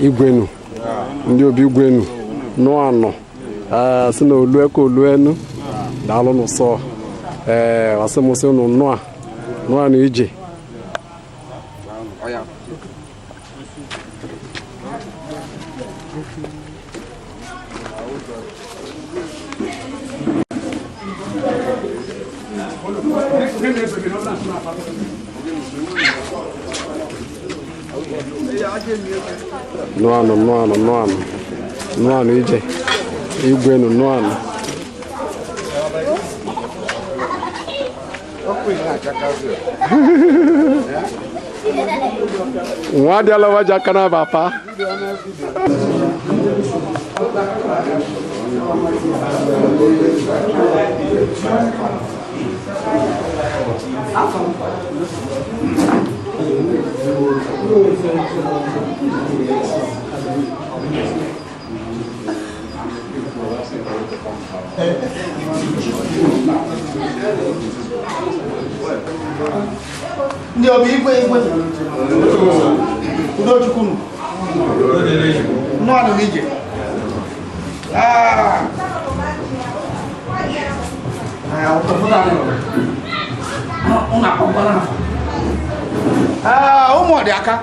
Igwenu ndị obi igwenu nụ anọ sị na olu eke olu enu daalụ n'ụsọ asị m sị unu nụ a na ije. Nụanụ nụanụ nụanụ nụanụ ije igwenu nụanụ. Nwa dị ala waja aka na papa. Ndị ọbụ igwe igwe Udochukwu nụ ije ụmụ ọdị aka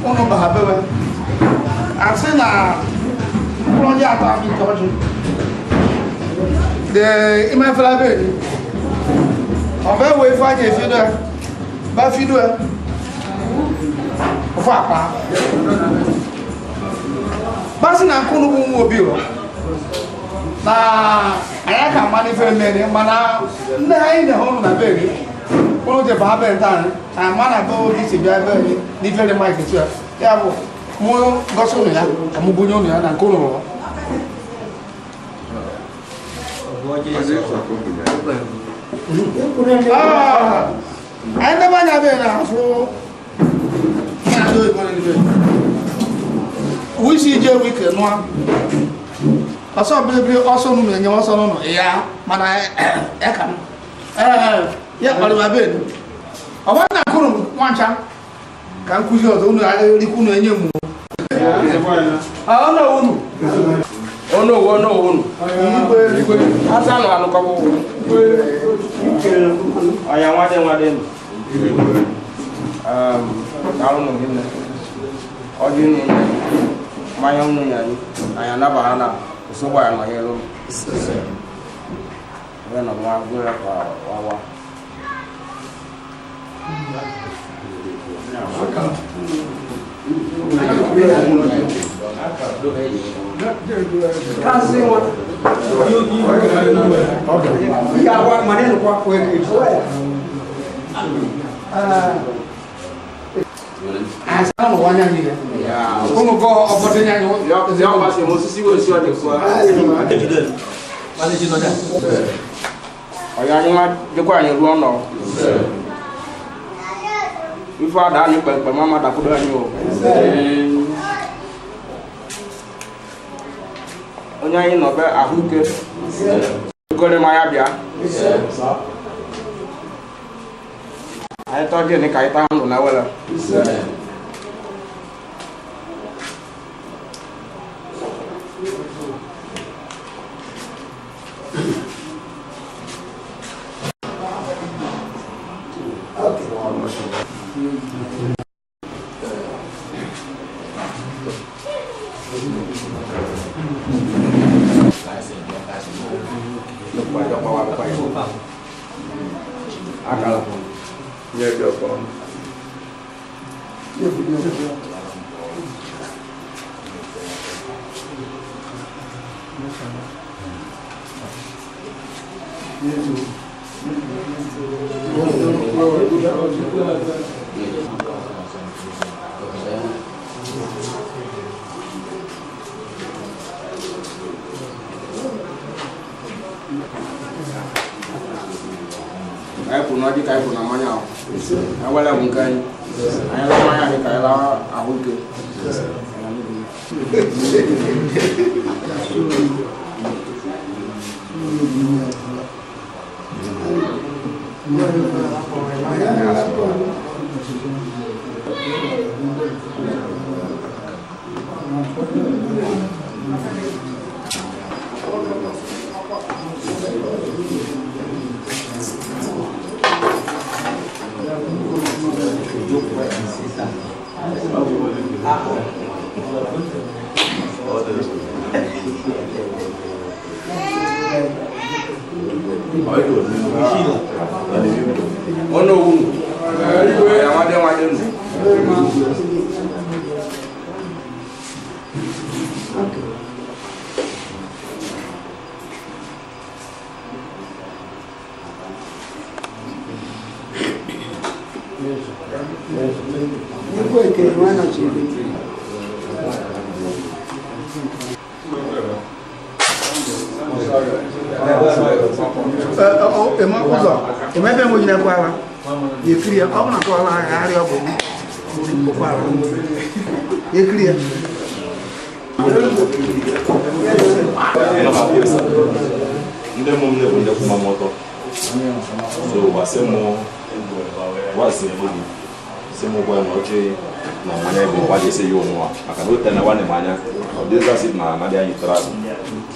ụnụ ba bewe asị na mkpụrụ ọjị atọ abụ ite ọjị de imefela be ọbẹ wo ife anya efido ya ba fido ya ofu akpa basi na nkụ n'ugwu nwa obi o na anyị ka mma n'ife mere mana nne anyị na ụnụ na beri ụnụ je baa bere taa na ama na be obi si bịa be n'ife dị mike tu ya ya bụ mụ gosi ụnụ ya ka mụ bunye ụnụ ya na nke ụnụ rụrụ. Anyị ndebe anya be na afụ na ndị oyibo na ndị wisi ije wike nụa ọsọ bilibili ọsọ nụ na-enye ọsọ nụ ya mana ya ka m ya kpalịba be ọ bụrụ na nkụrụ nwancha ka nkụzi ọzọ unu erikwu unu enye mụ ọnụ unu ono wo no unu asa no anukobo aya nwade nwade nu daalụ nụ gị ọjị nụ mmanya unu ya anyị anyị anabara na usogbu anyị nọnyere unu wee nọ nwa gụrụ ka wawa. Ife ada anyị kpekpe ma madakwudo anyị o. Onye anyị nọ be ahụike gore ma ya bịa. Anyị tọọ gịnị ka anyị taa ndụ na wela.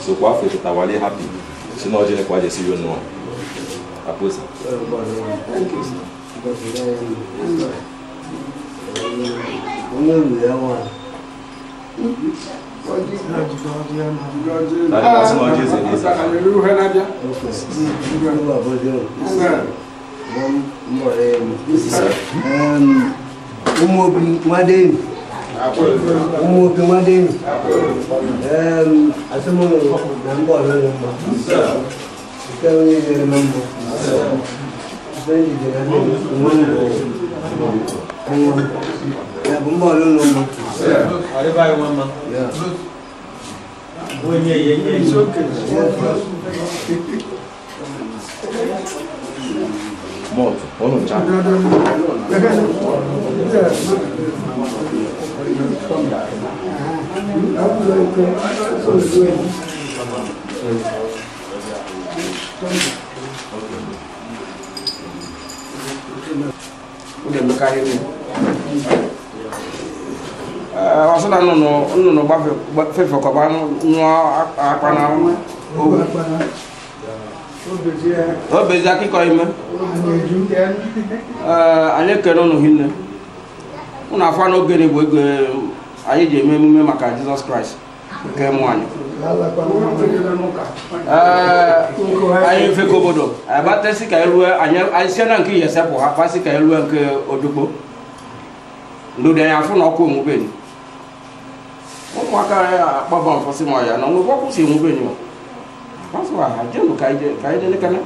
So kwa afọ tawali happy. Si na ọjị kwa jesi yo no. Aposa. Anyị ekele ụnụ hinne ụnụ afọ n'oge bụ ego anyị ji eme emume maka Jizọs Kraịst nke mụ anyị anyị fekọ obodo abatesi ka erue anyị sie na nke ihe sepụ ha kpasị ka erue nke odugbo ndụdị anyị afụ na ọkụ onwubeni ụmụaka anyị akpọba mfọsị ma ya na nwekwa ọkụ si enwubeni paswa ha jenu ka anyị delekana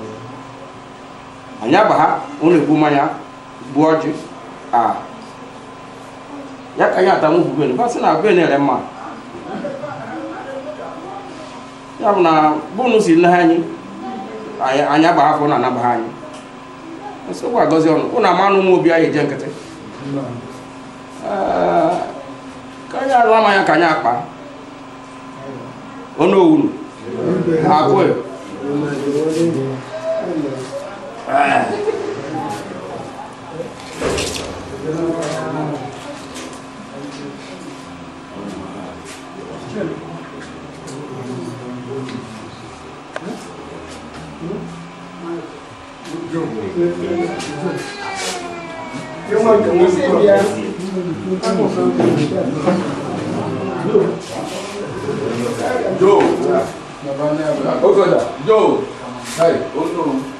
anyị agba ha ụnụ egbu mmanya gbuo ọjị a ya ka anyị atanwu bubeni basị na be na-ere mma ya bụ na bụnụ si nne anyị anyị agba afọ na anaba anyị nsogbu agọzi ọnụ ụnụ ama anụ ụmụ obi anyị eje nkịtị ka anyị alụ amanya ka anyị akpa ọnụ owunu abụọ. Joe. Joe. Hey, oh no.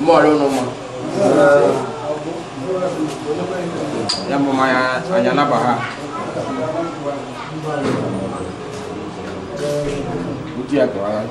Mmọọrị ụnụ mma. Ya bụ mmanya anyị anaba ha. Uti ya kọrọ ya.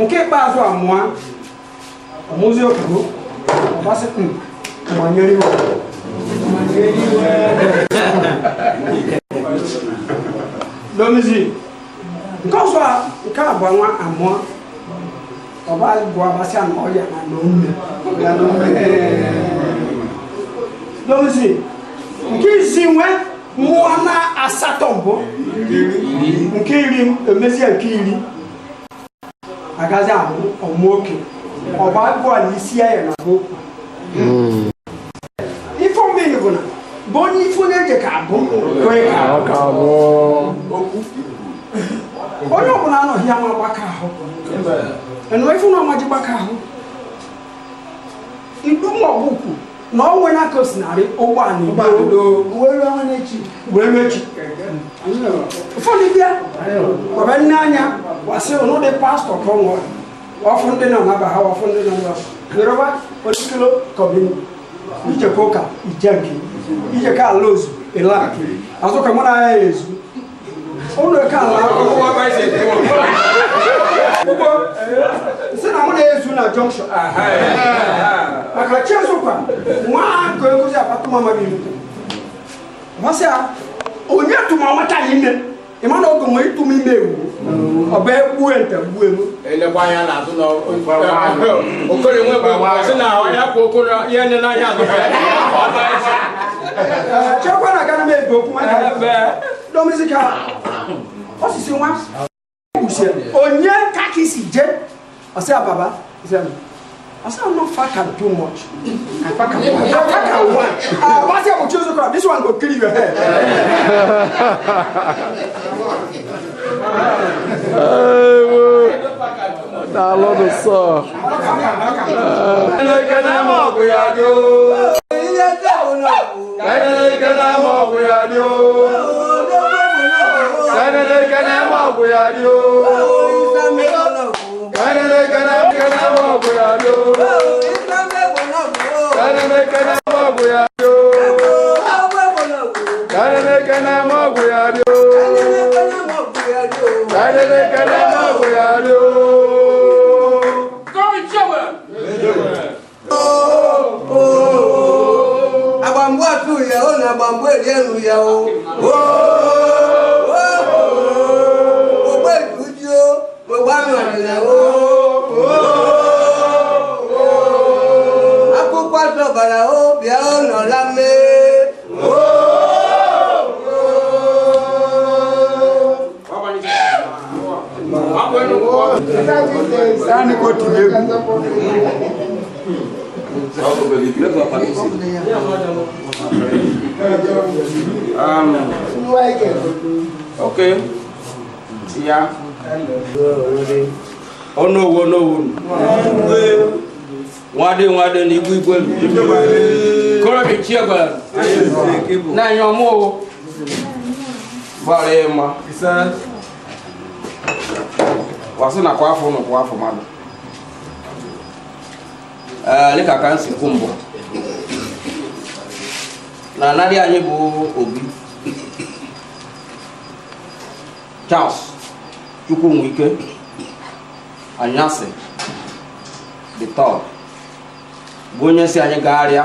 Nke ikpeazụ amụa ọmụzi obodo ọgbasị manyere iwe Domizi nke ọzọ nke abụọ nwa amụọ ọba gụọ abasị na ọya na n'ome ya n'ome. Domizi nke isi nwe mmụọ na asatọ mbụ nke iri emezie nke iri agazi amụ ọmụ oke ọba gụọ na isi ya na bụ okwu. Ife omeni bụ na bụ onye ife onye je ka abụ ka abụ onye ọbụla anọghị ya nwa gbakọ ahụ enu ife na ọmaji gbakọ ahụ idu ma ọ bụ kwu na ọ nwere aka osinarị ụgbọala igbo wee ruo echi ụfọdụ bịa kwaba nne anya wasị ụnụ dị pastọ ka ọ nwere ọfụ ndị nọ n'aba ha ọfụ ndị nọ n'aba yoruba otikilo kọbini ijekwa ụka ije nke ijekwa ala ozu ịla nke azụ ka mụ na ya ezu ụlọ ka ala ugbo si na mụ na-ezu na jọnkshọn maka chiezụkwa nwa ka egozi akpatụ mama gị masị ya onye tụma nwata ya ime ịma na oge nwere ịtụm ime ewu ọ bụ egbue nte gbuo emu elekwa anya n'azụ na okoro nwe bụ sị na ya kwụ okoro ihe nne n'anya azụ chekwa na gana m ebe okwu domisi ka osisi nwa onye ka ka isi je ọsị ababa ọsị I'm not fat and too much. Fat and one. What's your choose crop? This one go kill your head. Daalụ sọ. Okay. Yeah. Onowo onowo. Nwade nwade na igwe igwe. Koro bi chi egbe. Na yan mo o. Bare ma. Isa. Wasi na kwa afọ no kwa afọ mmadụ. Leka ka nsi kwu mbụ. Na anadị anyị bụ Obi. Charles Chukwunwike Anyasị the third bụ onye si anyị gagharịa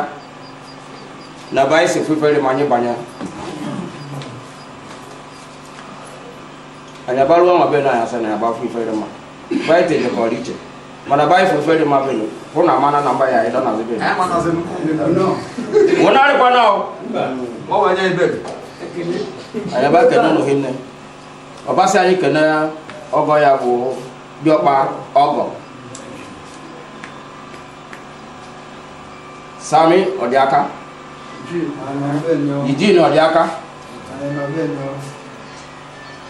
na be anyị si fefere ma anyị banye anyị abaruo nwa be na anyị asị na ya agbafu ifere ma be anyị tejekọrọ iche mana be anyị fefere ma benu hụ na mana na mba ya anyị dọ na be nwụnarịkwa na anyị aba kene ụnụ hinne ọbasị anyị kene ọgọ ya bụ diọkpa ọgọ Sami Ọdịaka Eugene Ọdịaka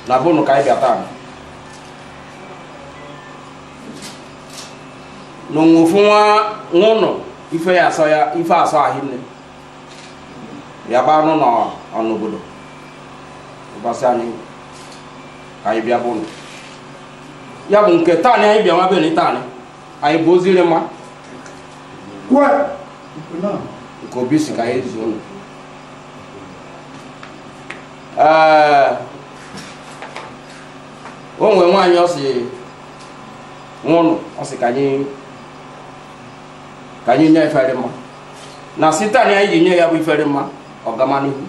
na bụnụ ka anyị bịa taa n'onwofu nwa nwụnụ ife ya asọ ya ife asọ ahịnne ya ba nụ n'ọnụobodo ụbọchị anyị ka anyị bịa bụnụ ya bụ nke taanị anyị bịa nwa be taanị anyị bụ oziri mma nke Obi si ka anyị zuo ụnụ. O nwere nwaanyị ọ sị nwụnụ ọ sị ka anyị nye ifere mma na sị taanị anyị ji nye ya bụ ifere mma Ọgamanihu.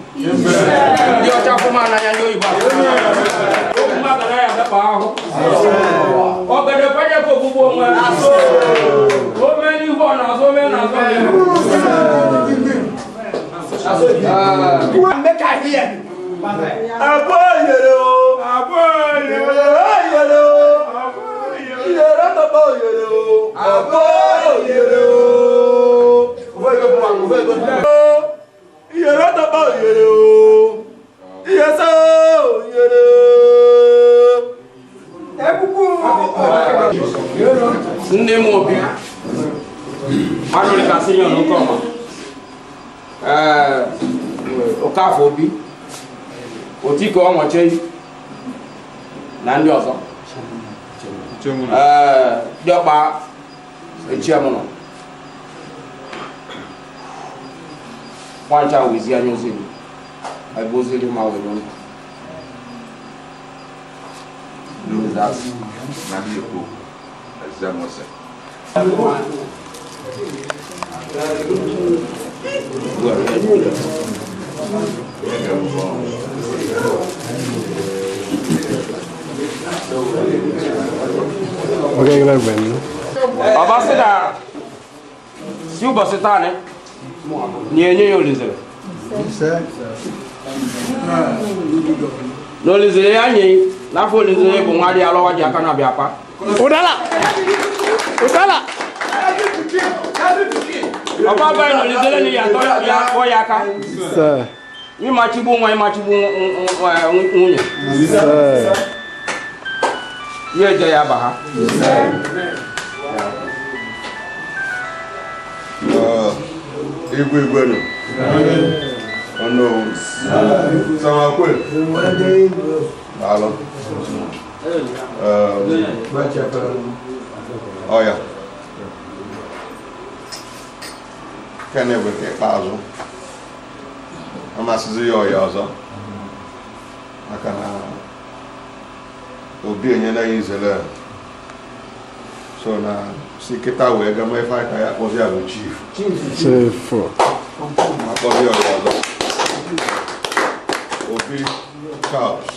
Ndị ọcha afụma n'anya ndị oyibo afụma. Okwu mmadụ anaghị adakpa ahụ. Ọgede kwenye ka ogbugbu onwe. Ome n'ihu ọ na-azụ ome n'azụ n'ihu. Nne m obi mmadụ ka senior n'Okoma Okafọ Obi Otiko Ọnwọchi na ndị ọzọ diọkpa echiamụnọ nwancha wezi anya ozili ebe ozili ma were ndụ. Ọba sị na si ụbọchị taa na enye ya olizere na olizere ya nye n'afọ olizere bụ nwa dị alọwa ji aka na-abịa akpa. Ụdala! Ụdala! Ọba abaghị na olizere na ya atọ ya kpọọ ya aka. Ịmachigbu nwa ịmachigbu nwunye. Ihe eje ya aba ha. Igwe igwe nụ. Ọnụ Samakwe. Daalụ. Ọya. Kene bụ nke ikpeazụ. Amasịzi ya ọya ọzọ. Maka na Obi enyela ya izere. So na si kịta wee gama ife aka ya akpọzi ya bụ chief. Chief. Akpọzi ya ọya ọzọ. Obi Charles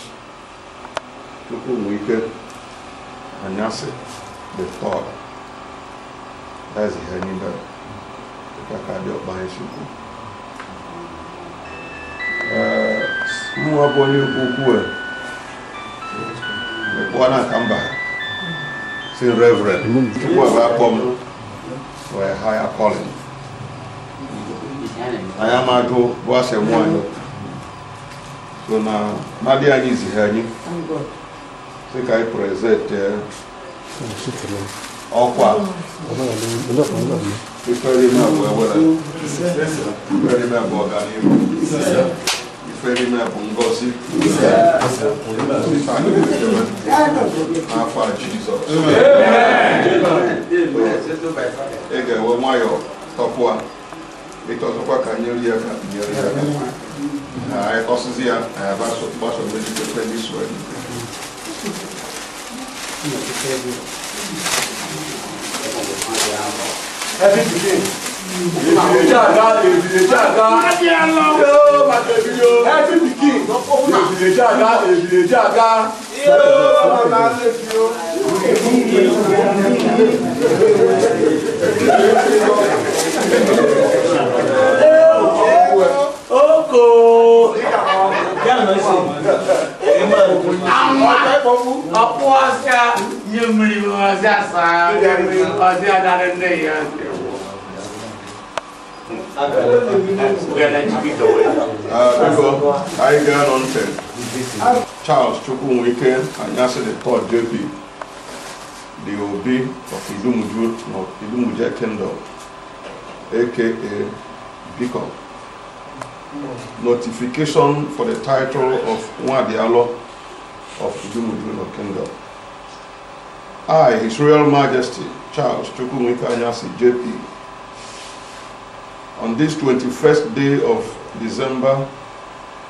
Chukwuwike Anyasị the third. That's ihe niile dịka ka dị ọkpa anyị si kwu. Mụnwa bụ onye ukwu ukwu mekpụọ na aka mba si Reverend Chukwu ebe akpọ m for a higher calling. Anyị amajụ bụ asị mụ anyị. So na na-adị anyị izighe anyị sị ka anyị prezent ọkwa ife n'ime bụ ewere, ife n'ime bụ ọganihu, ife n'ime bụ ngọzi. Ife anyị na-echebe n'afọ a Jizọs. Ị ga-enwe nwayọọ tọpụa ịtọzụkwa ka nyere ya aka nyere ya aka. Anyị tọsịzi ya anyị gbaso mmejikwa ndị Sweden. Biko, anyị ga-anọ ntị. Charles Chukwuwike Anyasị the third JP, the Obi of Idumuju of Idumuje Kingdom, aka Biko. Notification for the title of Nwadialo of Idumuju Kingdom. I, His Royal Majesty Charles Chukwuwike Anyasị JP, on this 21st day of December,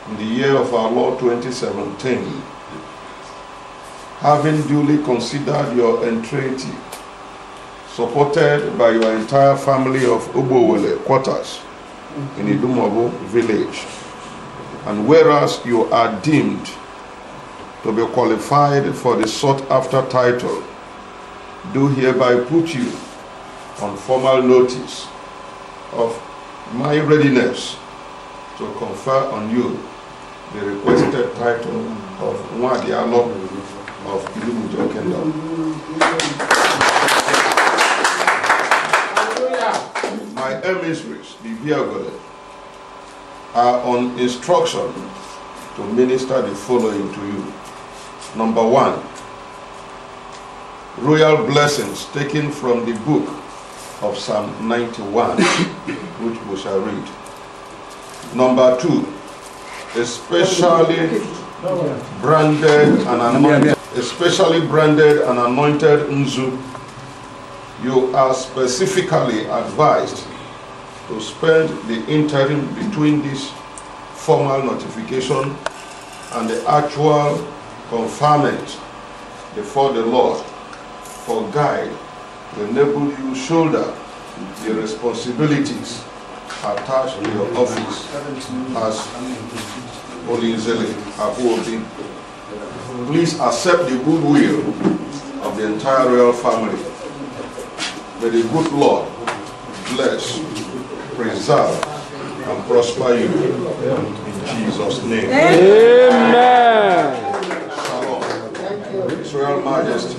in the year of our Lord 2017, having duly considered your entreaty, supported by your entire family of Ogbowele quarters, in Idumogbo village. And whereas you are deemed to be qualified for the sought-after title, do hereby put you on formal notice of my readiness to confer on you the requested title of Nwadialo of Idumuje Kingdom. My emissaries, the Biagole, are on instruction to minister the following to you. Number 1, royal blessings taken from the book of Psalm 91, which we shall read. Number 2, especially branded and anointed Nzu. You are specifically advised to spend the interim between this formal notification and the actual conferment before the Lord for guide to enable you shoulder the responsibilities attached to your office as Olinzele Abuobi. Please accept the goodwill of the entire royal family. May the good Lord bless, preserve, and prosper you in Jesus' name. Amen. Shalom. His Royal Majesty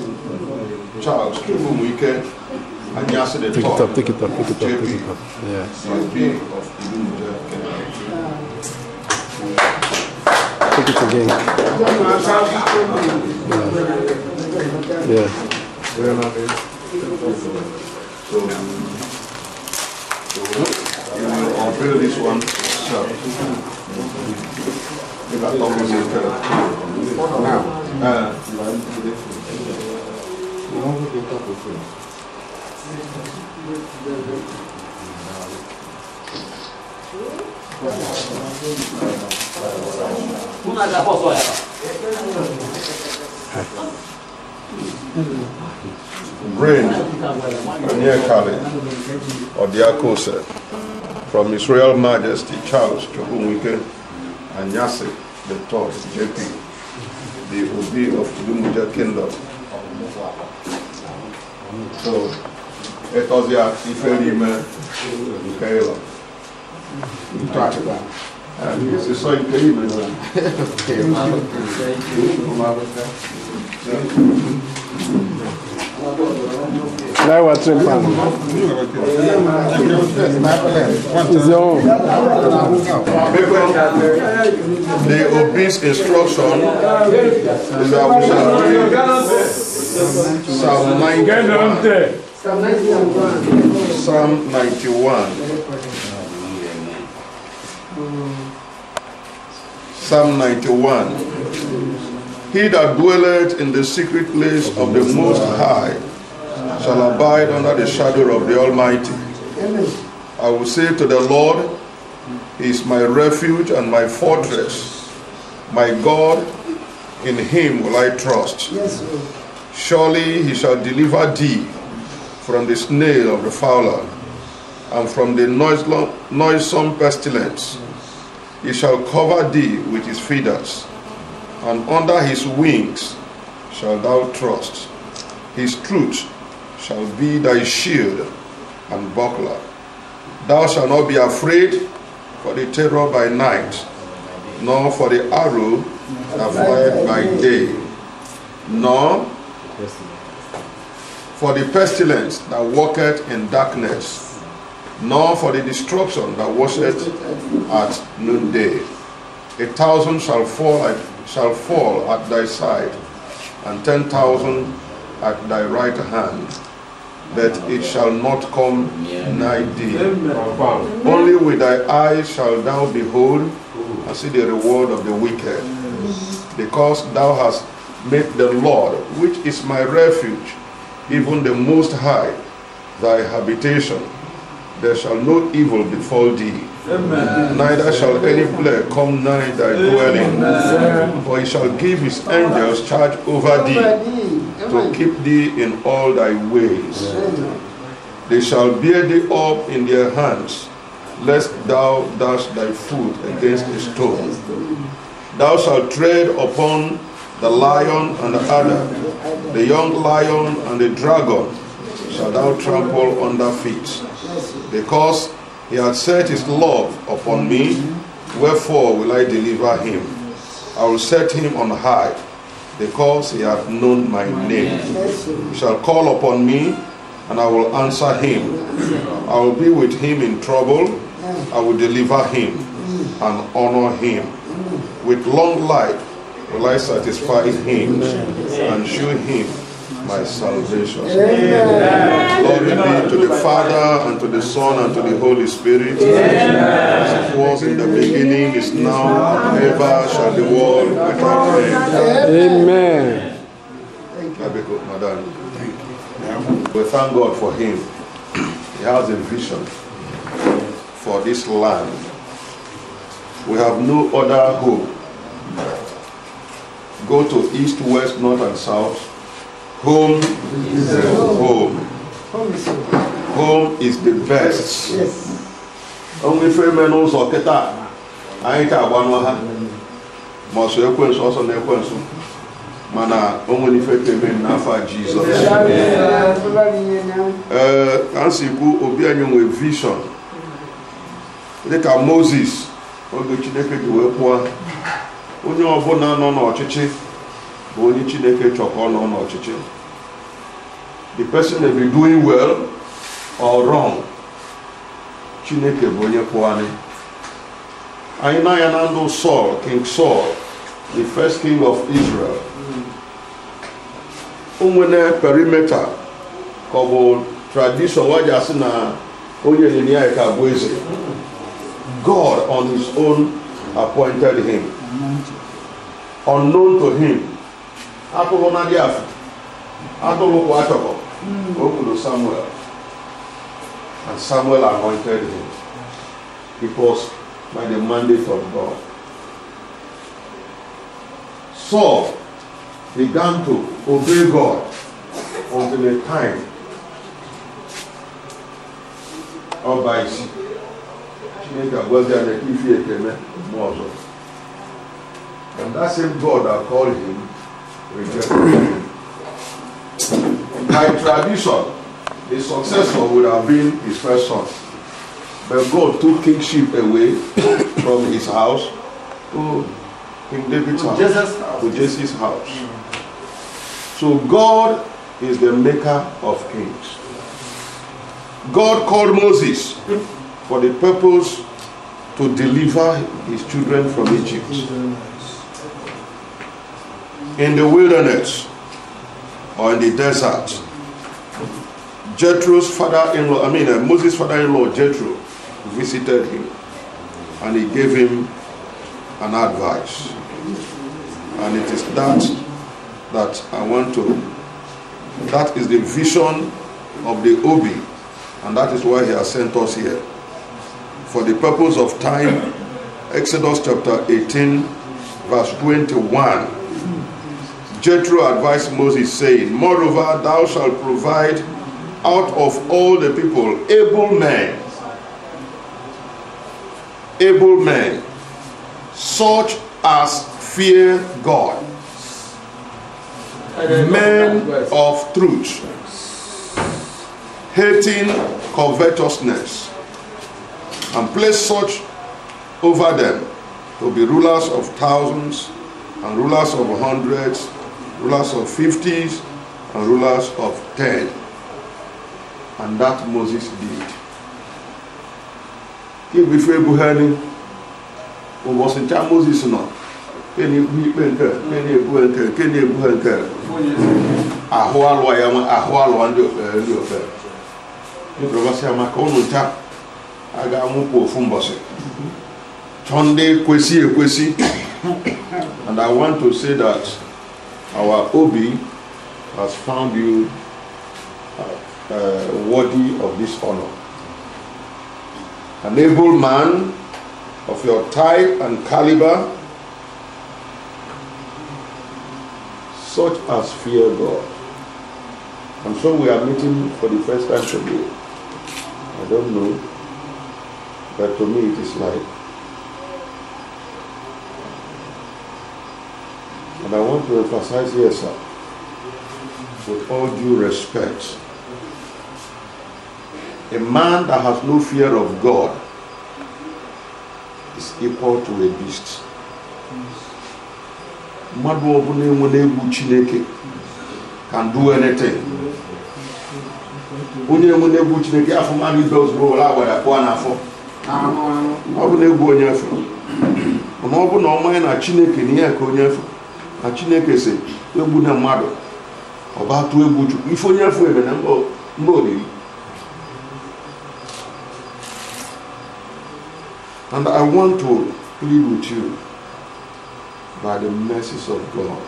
Charles Chukwuemeka Anyasi the Take it up, take it up, take it up, take it up. Yeah. Of Idumuje Kingdom. Take it again. Yeah. Yeah. So you will unveil this one yourself. Brain Onyekale Odiakose from His Royal Majesty Charles Chukwuemeka Anyasi the Third JP, the Obi of Idumuje Kingdom. So, it was the Ifelime Michaela. This is so incredible. Now what's in plan? The obese instruction is that we shall read Psalm 91. Psalm 91. Psalm 91. He that dwelleth in the secret place of the Most High shall abide under the shadow of the Almighty. I will say to the Lord, He is my refuge and my fortress. My God, in him will I trust. Surely he shall deliver thee from the snare of the fowler and from the noisome pestilence. He shall cover thee with his feathers, and under his wings shalt thou trust. His truth shall be thy shield and buckler. Thou shalt not be afraid for the terror by night, nor for the arrow that flieth by day, nor for the pestilence that walketh in darkness, nor for the destruction that wasteth at noonday. 1,000 shall fall at thy side, and 10,000 at thy right hand, but it shall not come nigh thee. Only with thy eyes shalt thou behold and see the reward of the wicked, because thou hast made the Lord, which is my refuge, even the Most High, thy habitation. There shall no evil befall thee. Amen. Neither shall any plague come nigh thy dwelling. Amen. For he shall give his angels charge over thee, to keep thee in all thy ways. Amen. They shall bear thee up in their hands, lest thou dash thy foot against a stone. Thou shalt tread upon the lion and the adder, the young lion and the dragon shalt thou trample under feet. Because he hath set his love upon me, wherefore will I deliver him? I will set him on high, because he hath known my name. He shall call upon me, and I will answer him. I will be with him in trouble. I will deliver him and honor him. With long life will I satisfy him and show him my salvation. Amen. Glory be to the Father, and to the Son, and to the Holy Spirit. Amen. As it was in the beginning, is now, and ever shall the world without end. Amen. Madam. We thank God for him. He has a vision for this land. We have no other hope. Go to east, west, north, and south. Home is home. Home is the best. Only free men also keta. Anyị ka agba n'ọha. Ma ọsọ ekwensu ọsọ na ekwensu. Mana onwe ife keme n'afa Jizọs. Ka m si kwu, obi anyị nwe vision. Dịka Moses, oge Chineke ji wee kwụọ, onye ọbụla nọ n'ọchịchị bụ onye Chineke chọrọ ka ọ nọ n'ọchịchị. The person may be doing well or wrong. Chineke bụ onye kwụọ anyị. Anyị na-anya na ndụ Saul, King Saul, the first king of Israel. O nwere perimeter ka ọ bụ tradition waji asị na onye nile ya ka bụ eze. God on his own appointed him. Unknown to him. Atụrụ na dị afọ. Atụrụ kwa achọkọ. O kwuru Samuel. And Samuel anointed him. It was by the mandate of God. Saul began to obey God until the time of Baisi. Chineke agwazi ya na ife ekeme mmụọ ọzọ. And that same God that called him rejected him. By tradition, the successor would have been his first son. But God took kingship away from his house to King David's house, to Jesse's house. So God is the maker of kings. God called Moses for the purpose to deliver his children from Egypt. In the wilderness or in the desert, Jethro's father-in-law, Moses' father-in-law Jethro visited him, and he gave him an advice. And it is that I want to, that is the vision of the Obi, and that is why he has sent us here. For the purpose of time, Exodus chapter 18, verse 21. Jethro advised Moses, saying, "Moreover, thou shalt provide out of all the people able men, such as fear God, men of truth, hating covetousness, and place such over them to be rulers of thousands, and rulers of hundreds, rulers of fifties, and rulers of 10. And that Moses did. Ife ebughani ụbọchị ncha Moses nọ na-ekwu ikpe nke na-ebu nke na-ebu nke ahụ alụwa ya nwe ahụ alụwa ndị ofere ndị ya maka ụnụ ncha a ga-anwụkwa ofu mbọsị chọọ ndị kwesị ekwesị. And I want to say that our Obi has found you worthy of this honor. An able man of your type and caliber, such as fear God. And so we are meeting for the first time today. I don't know, But to me it is like, and I want to emphasize here, sir, with all due respect, a man that has no fear of God is equal to a beast. Mmadụ ọbụla enwere egwu Chineke can do anything. Onye enwere egwu Chineke afọ mmadụ ibe ozugbo were agbada pụọ n'afọ. Ọ bụ na egwu onye afọ. Mana ọ bụ na ọ maghị na Chineke na ihe ka onye afọ. Na Chineke si egwu na mmadụ ọ ba tụọ egwu Chukwu. Ife onye afọ ebe na mba oriri. And I want to plead with you by the mercies of God.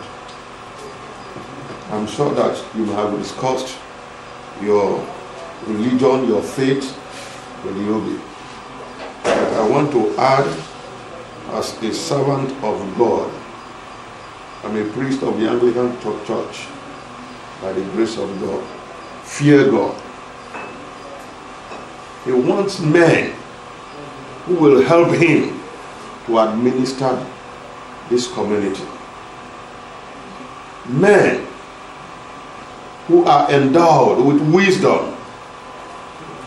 I'm sure that you have discussed your religion, your faith with the Obi. But I want to add, as a servant of God, I'm a priest of the Anglican Church, by the grace of God. Fear God. He wants men who will help him to administer this community. Men who are endowed with wisdom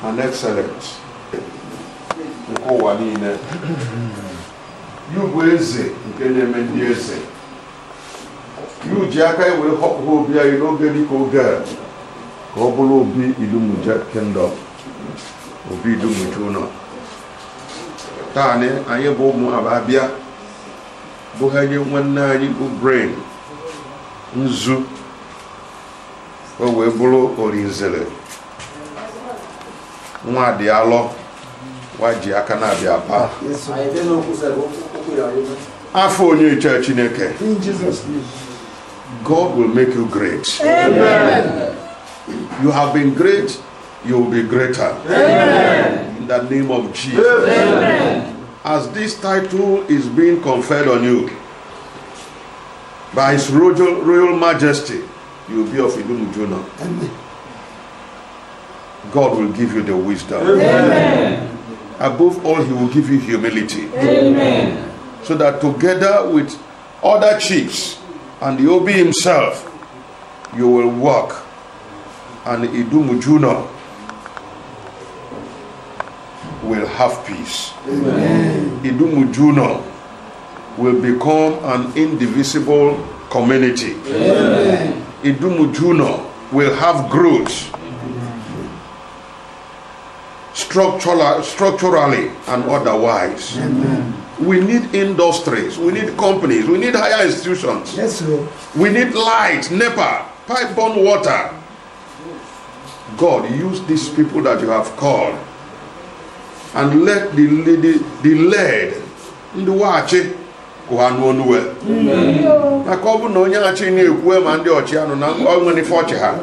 and excellence. Nke ụwa niile. You bụ eze nke na-eme ndị eze. You ji aka wee họpụ obi anyị n'oge dịka oge a ka ọ bụrụ obi Idumuje Kingdom, obi Idumuje ụlọ. Taa anyị bụ ụmụ Ababịa bụ ha nye nwanne anyị bụ Brain nzu o wee bụrụ orinzere nwa dị alọ wa ji aka na-abịa pa afọ onye iche Chineke. God will make you great. Amen. You have been great, you will be greater. Amen. In the name of Jesus. Amen. As this title is being conferred on you by His Royal Majesty, you will be of Idumuje. Amen. God will give you the wisdom. Amen. Above all, He will give you humility. Amen. So that together with other chiefs and the Obi himself, you will work, and Idumuje will have peace. Amen. Idumuje will become an indivisible community. Amen. Idumuje will have growth. Amen. Structurally and otherwise. Amen. We need industries, we need companies, we need higher institutions. Yes, sir. We need light, NEPA, pipe-borne water. God, use these people that you have called and let the led ndị waghachi ka ha nụọ n'uwe. Maka ọ bụ na onye achị na-ekwu ma ndị ọchị anụ na ọ nwere ife ọchị ha.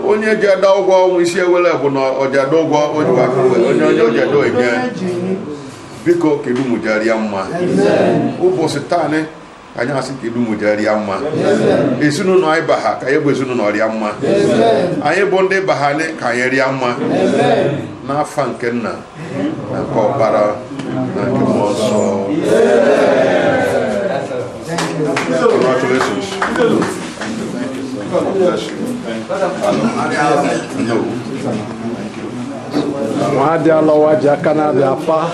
Onye ji ada ụgwọ ọnwụ isi ewele bụ na ọji ada ụgwọ onye onye oji ada enye. Biko ka Idumuje ria mma. Ụbọchị taa anyị asị ka Idumuje ria mma. Ezinụlọ anyị baha ka anyị bụ ezinụlọ ria mma. Anyị bụ ndị baha ka anyị ria mma. N'afa nke nna na nke ọkpara na nke mmụọ nsọ. Congratulations. God bless you. No. Nwa dị alọwa ji aka na-abịa pa.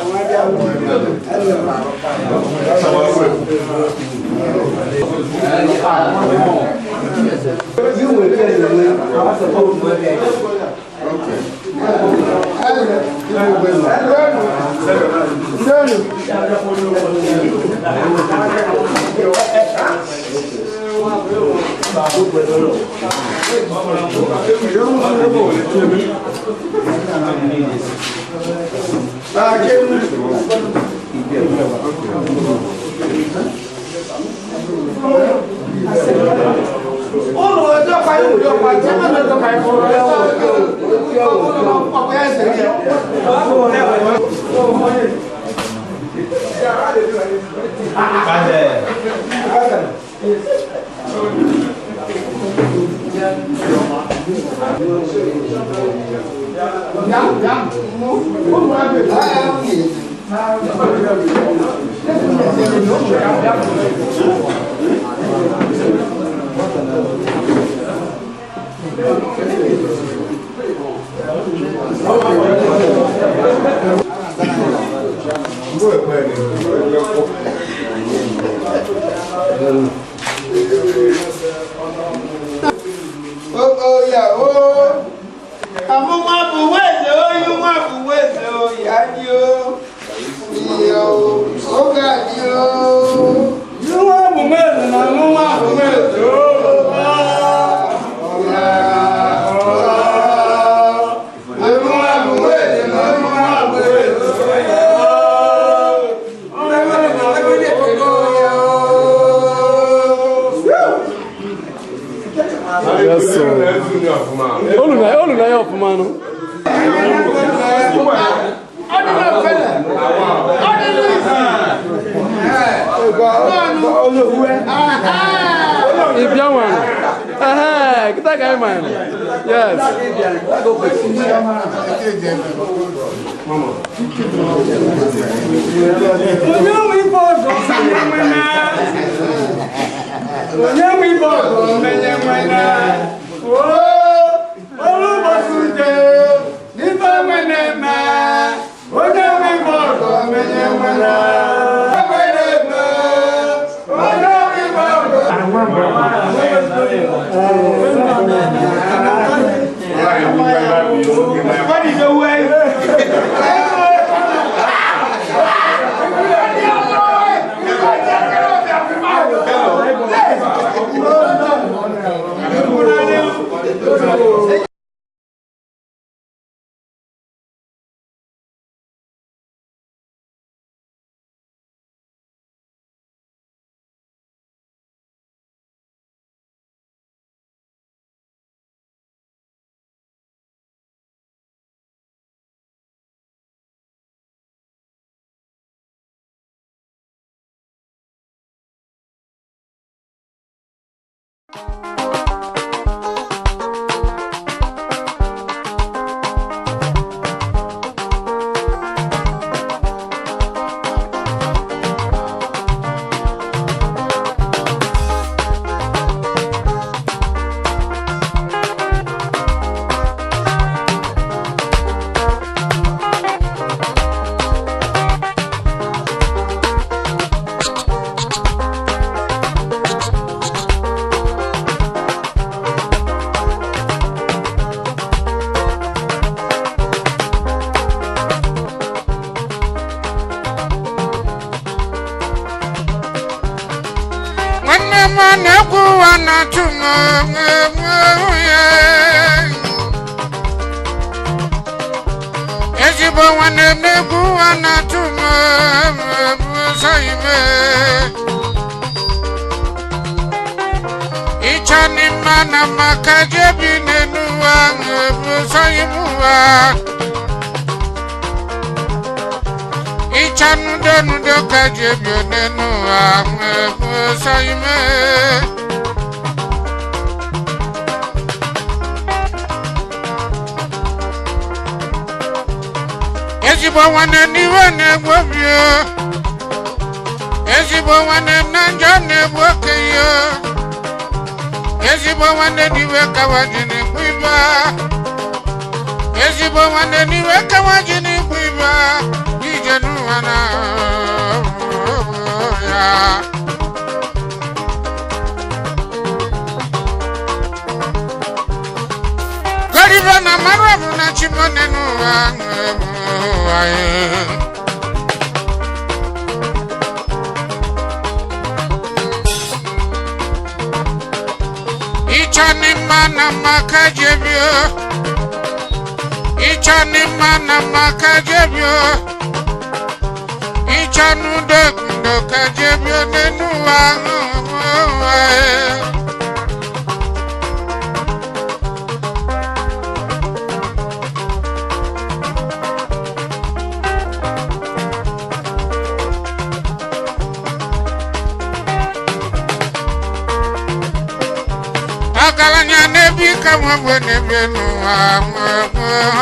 Ọgaranya na-ebi ka nwa mgbe na-ebe n'ụwa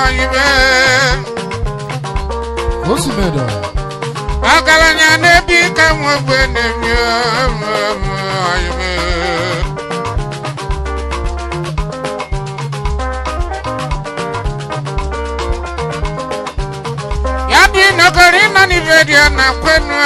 oyibe. Ọgaranya na-ebi ka nwa mgbe na-ebe oyibe. Ya bi nọkọrọ ịma n'ibe dị ya na kwenu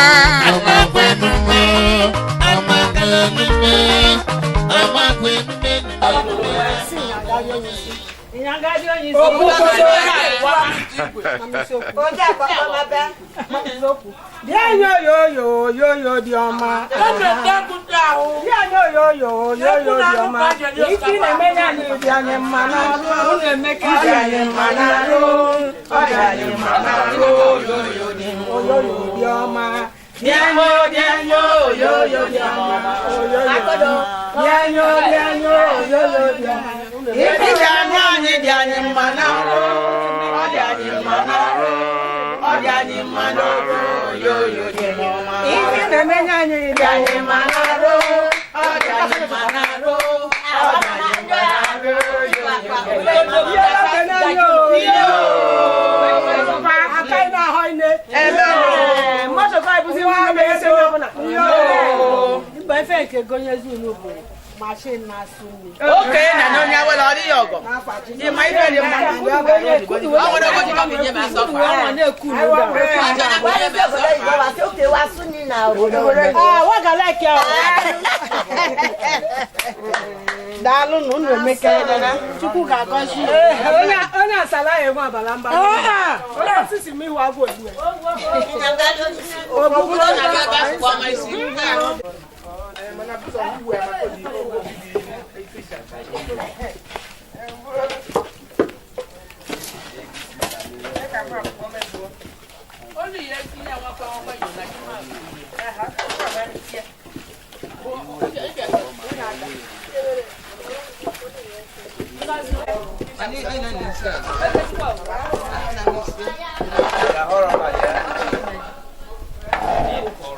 Yo dị ọma. Yo dị ọma. Isi na-eme ya anyị dị anyị mma n'arụ. Ọ dị anyị mma n'arụ. Ọ dị anyị mma n'arụ. Yo dị ọma. Yo yo dị ọma. Yo yo dị ọma. Isi dị anyị dị anyị mma n'arụ. Ọ dị anyị mma n'arụ. Ọ dị anyị mma n'arụ. Yo yo dị ọma. Isi na-eme ya anyị dị anyị mma n'arụ. Ọ dị anyị mma n'arụ. Ọ dị anyị mma n'arụ. Yo Okay, na no nya wala ori yogo. Ni ma ife le ma. O wona ko ti ko nye ma so fa. Ah, wa ga like ya. Daalụ nụ unu emeka. Chukwu ga-agọzi. Onye asala ya enwe abala mba. Onye osisi m ihu agwọ egbu.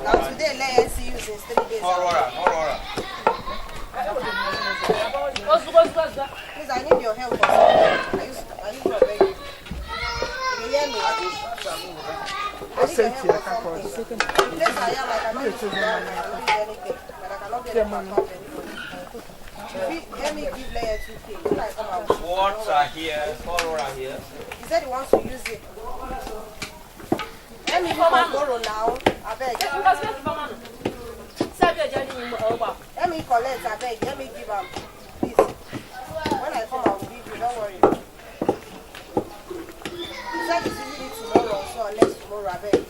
Now today, let us see you since 3 days. Please, I need your help. I need your help. You hear me? I need your help for something. The place I am, I cannot do anything, but I cannot get a account anymore. Let me give Leia 2K. When I come out. Words are here, four are here. He said he wants to use it. Let me come and borrow now. I beg. Let me collect, I beg. Let me give him. Please. When I come, I will give you. Don't worry. He said he's using it tomorrow, so next tomorrow, I beg.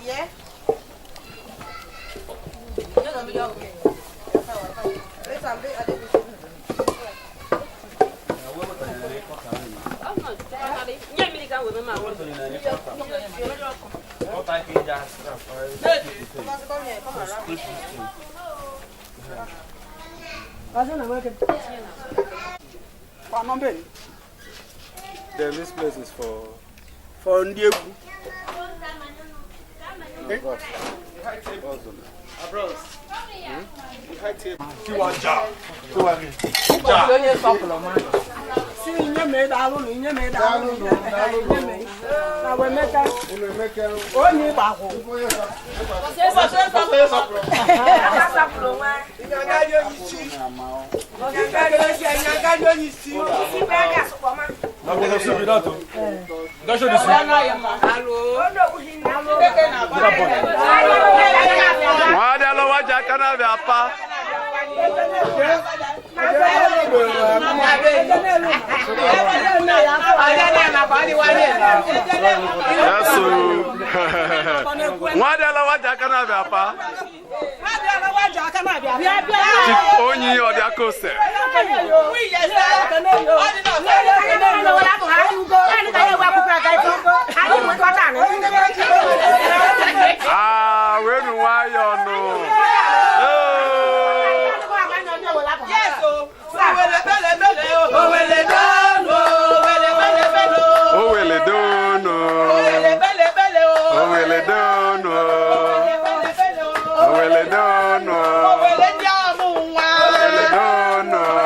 Yeah? Okay. Later, I'm busy. Then this place is for Ndiegu.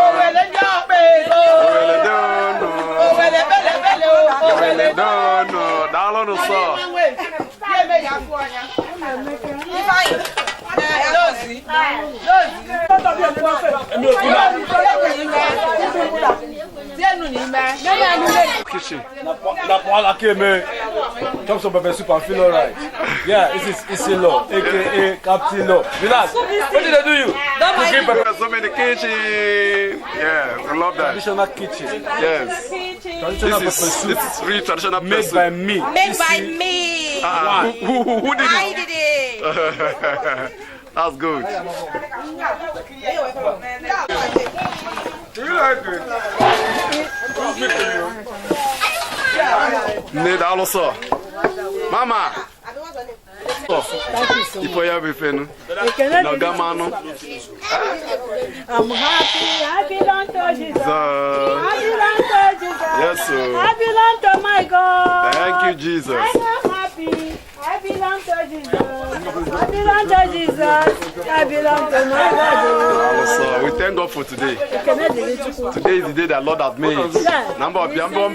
Owele No, daalụ sọ. Kitchen. Chop some pepper soup and feel alright. Yeah, this is Isilo, aka Captain Law. Relax. What did I do you? Cooking pepper soup in the kitchen. Yeah, I love that. Traditional kitchen. Yes. Traditional this is really traditional made soup. By me. Made by me. Who did it? I did it. That's good. Do you like it? Need also. Mama. If I have a I'm happy. I belong to Jesus. I belong to Jesus. Yes, sir. I belong to my God. Thank you, Jesus. I am happy. I belong to Jesus. I belong to Jesus. I belong to my God. So we thank God for today. Today is the day that Lord has made. Number of the Lord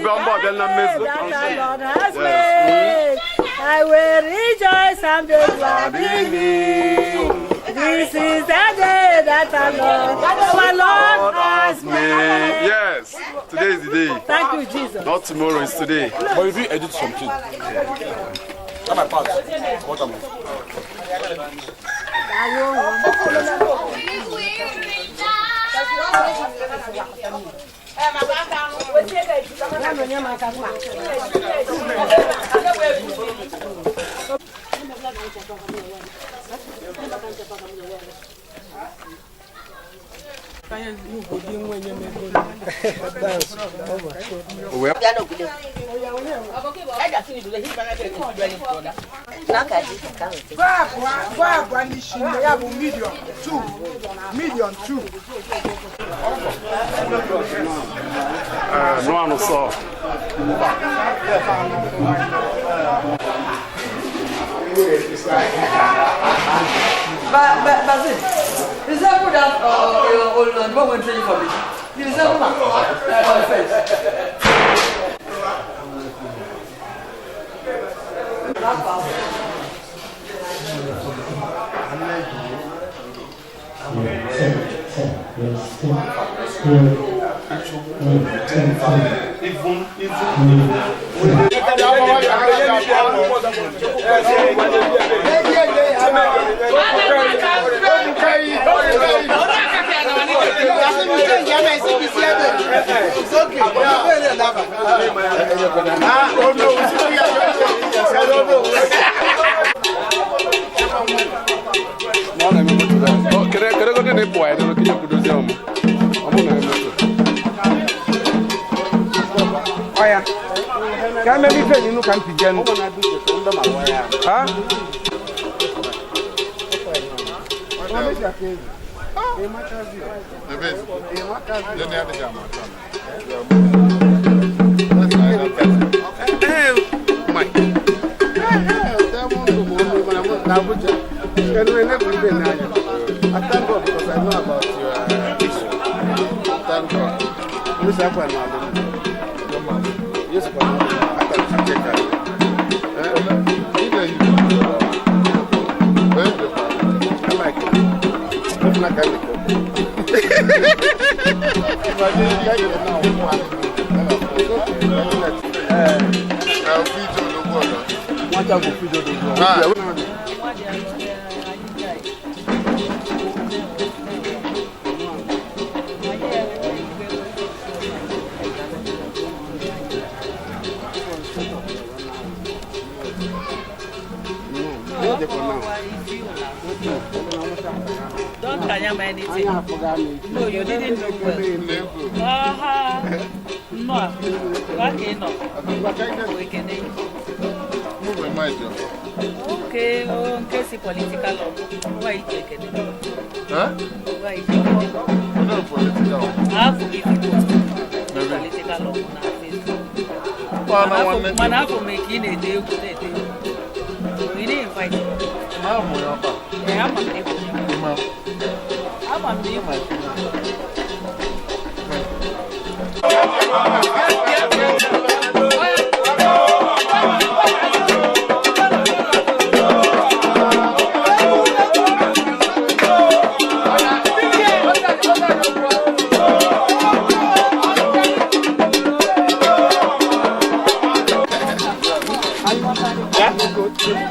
has made. I will rejoice and be glad in it. This is the day that the Lord has made. Yes, today is the day. Thank you, Jesus. Not tomorrow, it's today. But if you edit something, that's my part. What am I? Million two. No one saw. But is that put up or no training for me? Is that I thank God because I know about your issue. Thank God. Yes, I can check that. I like it. Don't tell me anything. No, you didn't do well. No. Okay, okay, see political law. Why you taking it? Huh? Why you taking it? No political. I have to give you political law on Facebook. Man, I have make in a day. We didn't invite you. Yeah, I'm a I'm a Thank you.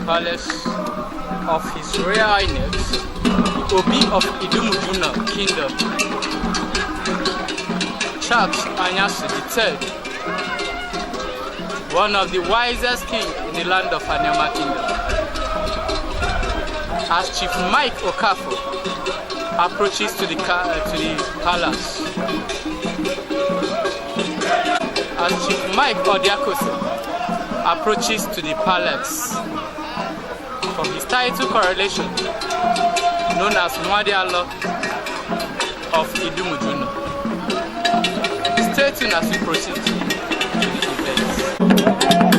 palace of His Royal Highness, the Obi of Idumuje Kingdom, Charles Anyasu III, one of the wisest kings in the land of Anioma Kingdom. As Chief Mike Okafor approaches to the palace, as Chief Mike Odiakose approaches to the palace for his title correlation, known as Nwadialo of Idumuje. Stay tuned as we proceed to the event.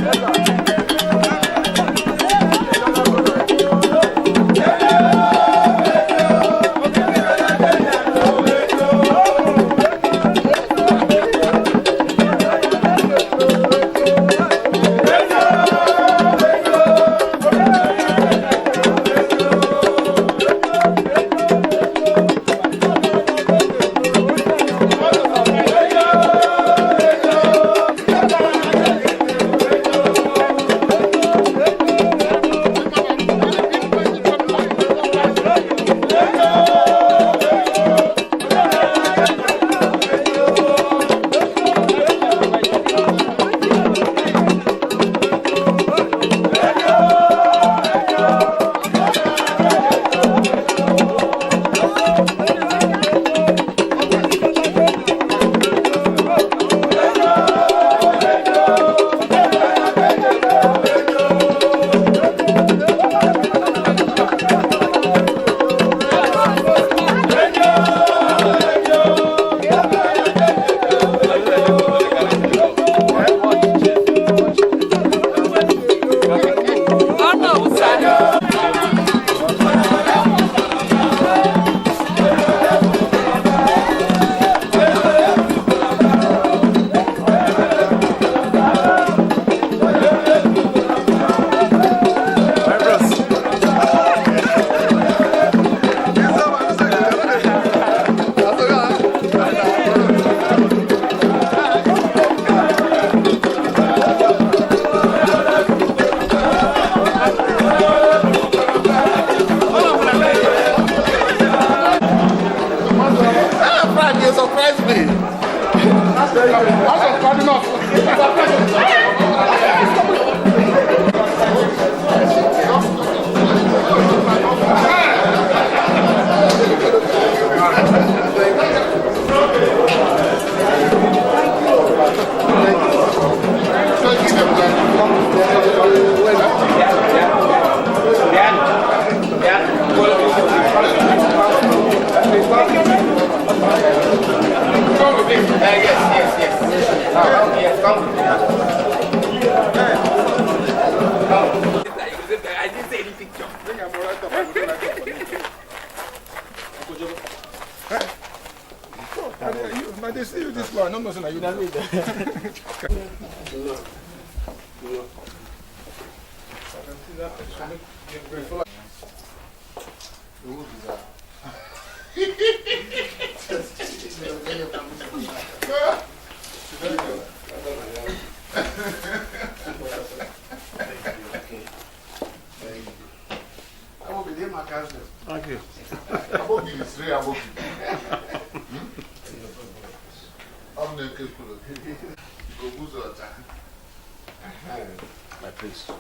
My place. No,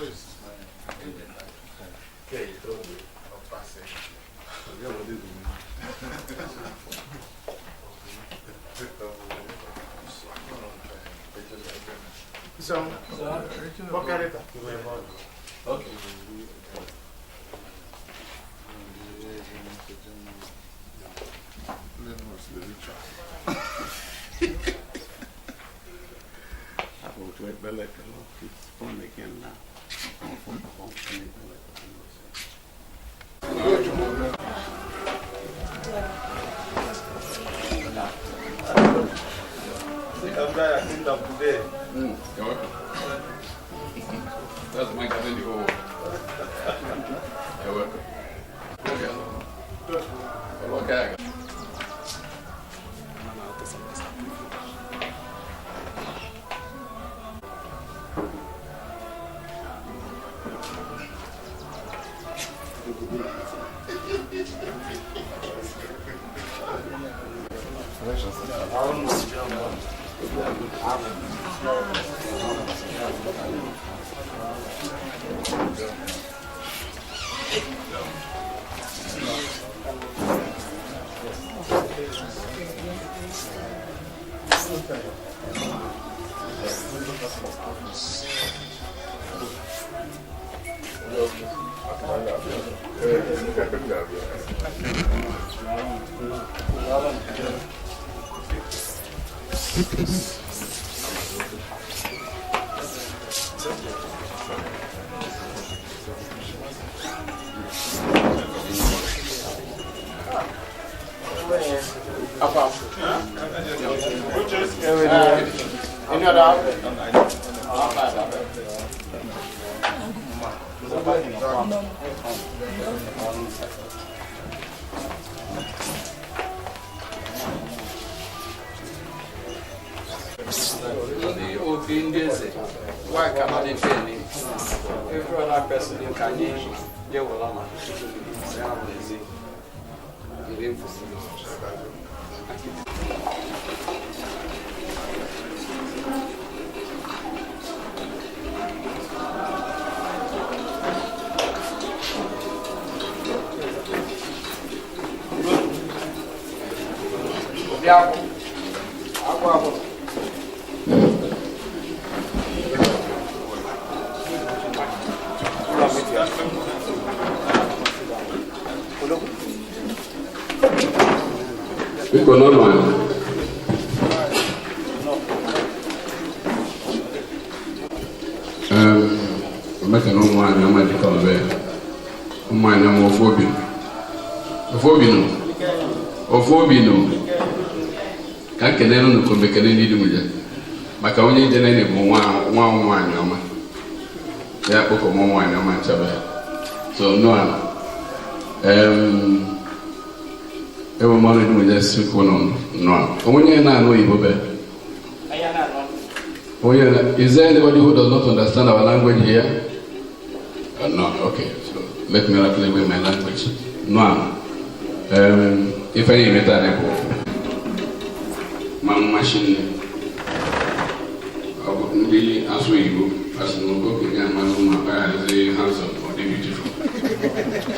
it's my yeah, you told me. So, okay. You're welcome. That's my cousin. You're welcome. Okay. Ndị obi ndị eze why cannot they pay me? Every other person in Kanye, they will not. Biko n'ọnụ anyị. Omeka na ụmụ anyị ọma dịka ọbẹ ụmụ anyị ọma ofu obi ofu obi nọ ofu obi nọ ka nkene nụ ka omekene ndị dị mụja maka onye nje na bụ nwa nwa nwaanyị ọma ya kpọkọ nwa nwaanyị ọma nchaba so nụ ala ewe mmanụ dị mụja sikwu nọ nụ ala onye na-anụ oyibo be. Is there anybody who does not understand our language here? No, okay. So let me not play with my language. No. If any matter, my machine, ndị asụ Igbo asị na okenye amalụ ma is handsome or beautiful.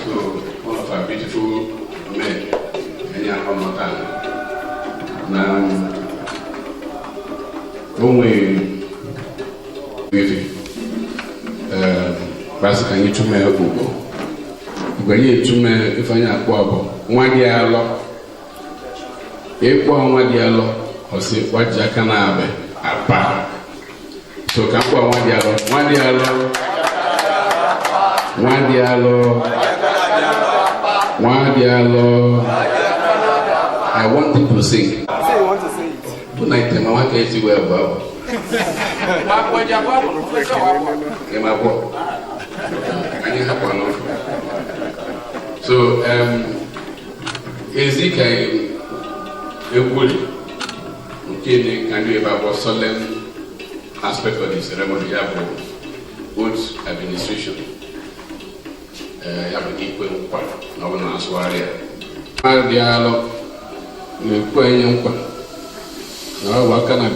So one of our beautiful men, any akọmọta na onwe efe basị ka anyị tụme ụgwọ mgbe anyị etume ife anyị akpọ bụ nwa gị alọ ịkpọ nwa gị alọ ọsị gbaji aka na abịa apa so ka mkpọ nwa gị alọ nwa gị alọ nwa gị alọ nwa gị alọ. I want him to sing. Tonight, I want to see where Bob. So, Ezekiel, okay, can do about solemn aspect of the ceremony, you have oath administration, you have an equal part, no one has warrior. Na ọ bụ aka na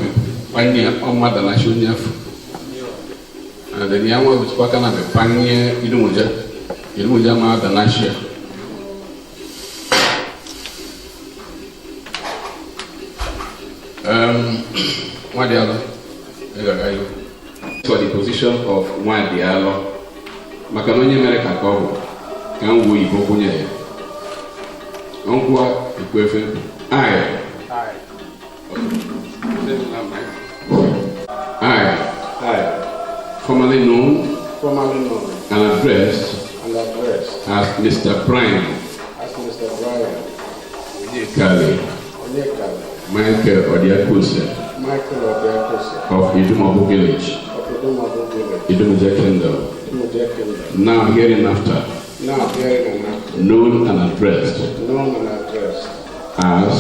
panye ọmada na onye afọ and then ya nwa bụtụkwa aka na panye Idumuje Idumuje ma ada na shia Nwadialọ for the position of Nwadialọ maka na onye mere ka ọ bụ ka m wuo Igbo kwunye ya ngwa ikwefe I, formerly known, and addressed, as Mr. Brian, Onyekale, Michael Odiakose, of Idumobu Village, Idumuje Kingdom, now hereinafter, known and addressed, as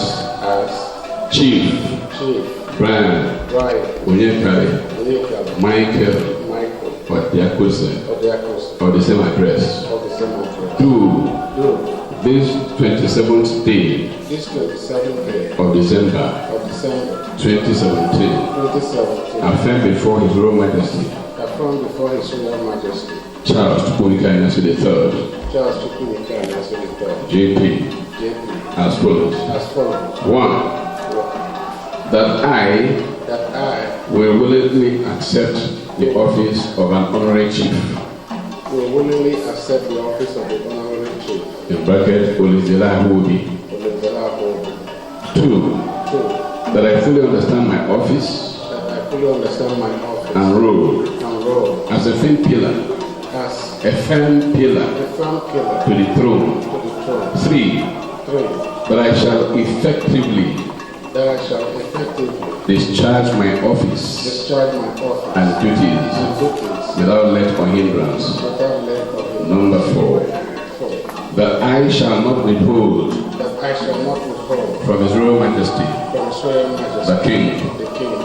Chief Brian Onyekale Michael Odiakose of the same address, do This 27th day This 27th day of December of December 2017, 2017, affirm before His Royal Majesty affirm before His Royal Majesty Charles Chukwuemeka Anyasi III, Charles Chukwuemeka Anyasi III, JP, JP, as follows. as follows. 1. That I That I will willingly accept the office of an honorary chief, will willingly accept the office of the honorary chief, in bracket, Olizela Huobi. Oluzela Obi. 2. 2. That I fully understand my office That I fully understand my office and role and role as a firm pillar, as a firm pillar a firm pillar to the throne. to the throne. 3. 3. That I shall effectively That I shall effectively discharge my office discharge my office and duties and duties without let or hindrance. without let or hindrance. Number 4. 4. That I shall not withhold That I shall not withhold from His Royal Majesty from His Royal Majesty the King the King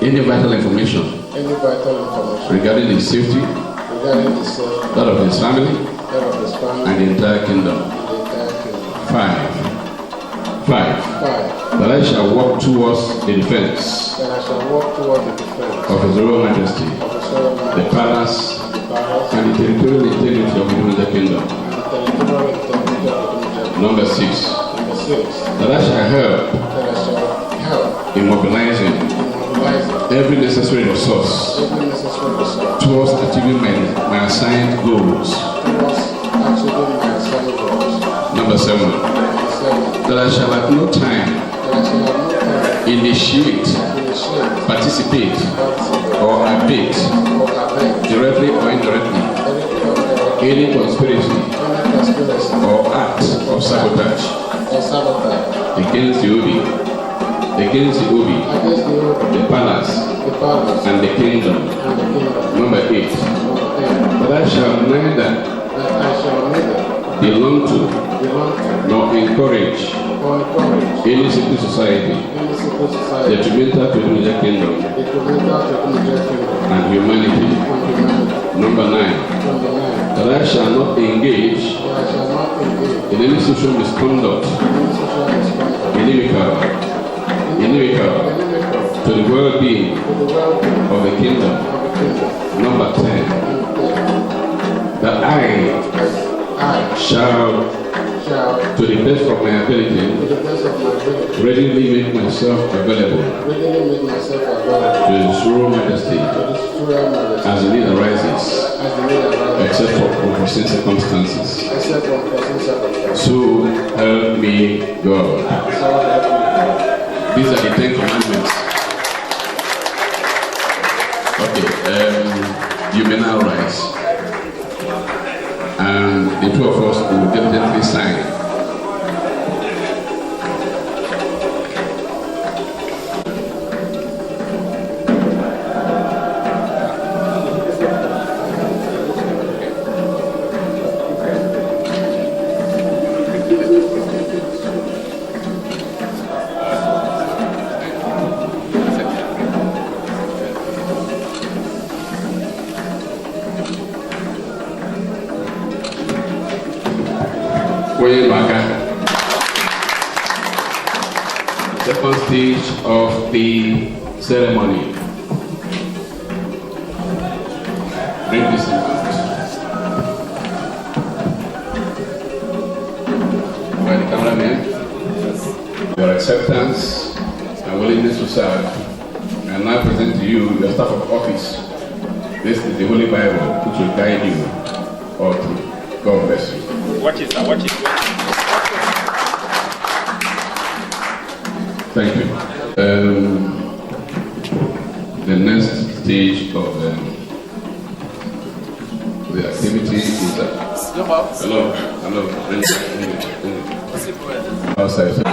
any vital information any vital information regarding his safety, regarding the safety, that of his family, that of his family, and the entire kingdom. and the entire kingdom. 5. 5. 5. That I shall work towards the defense That I shall work toward the defense of His Royal Majesty, of His Royal the Majesty, palace, the palace, and the territorial integrity of the United Kingdom. and the territorial integrity of the United Kingdom. Number 6. Number 6. That I shall help That I shall help in mobilizing in mobilizing every necessary resource every necessary resource towards achieving my assigned goals. towards achieving my assigned goals. Number 7. Number 7. That I shall at no time That I shall at no time initiate, initiate, participate, participate, or abet, or abet, directly or indirectly, directly or indirectly, any conspiracy any conspiracy or act of sabotage or sabotage against the Obi, against the Obi, against the Obi, the palace, the palace, and the kingdom. and the kingdom. Number 8. Number 8. That I shall neither That I shall neither belong to belong to nor encourage or encourage any secret society any secret society detrimental to the United Kingdom detrimental to the United Kingdom and humanity. and humanity. Number 9. Number 9. That I shall not engage That I shall not engage in any social misconduct, in any social misconduct, inimical inimical to the well-being to the well-being of the kingdom. of the kingdom. Number 10. Number 10. That I I shall, shall, to the best of my to ability, the best of my ability, readily make myself available readily make myself available to His Royal Majesty to His Royal Majesty as the need arises, as the need arises, except for unforeseen circumstances. except for unforeseen circumstances. So help me God. So help me God. These are the 10 Commandments. Okay, you may now rise. And the two of us will definitely sign. Onye Maka. Second stage of the ceremony. Bring this out. By the cameraman, your acceptance and willingness to serve, I now present to you your staff of office. This is the Holy Bible, which will guide you all through. God bless you. Watch it, sir. Watch it. Thank you. The next stage of the activity is that. Hello, hello. Outside.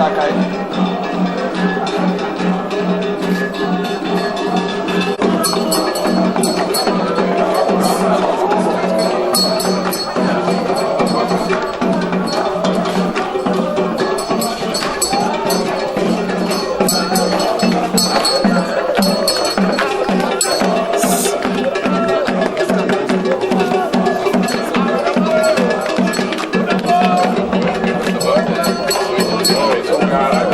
aka anyị. Thank you.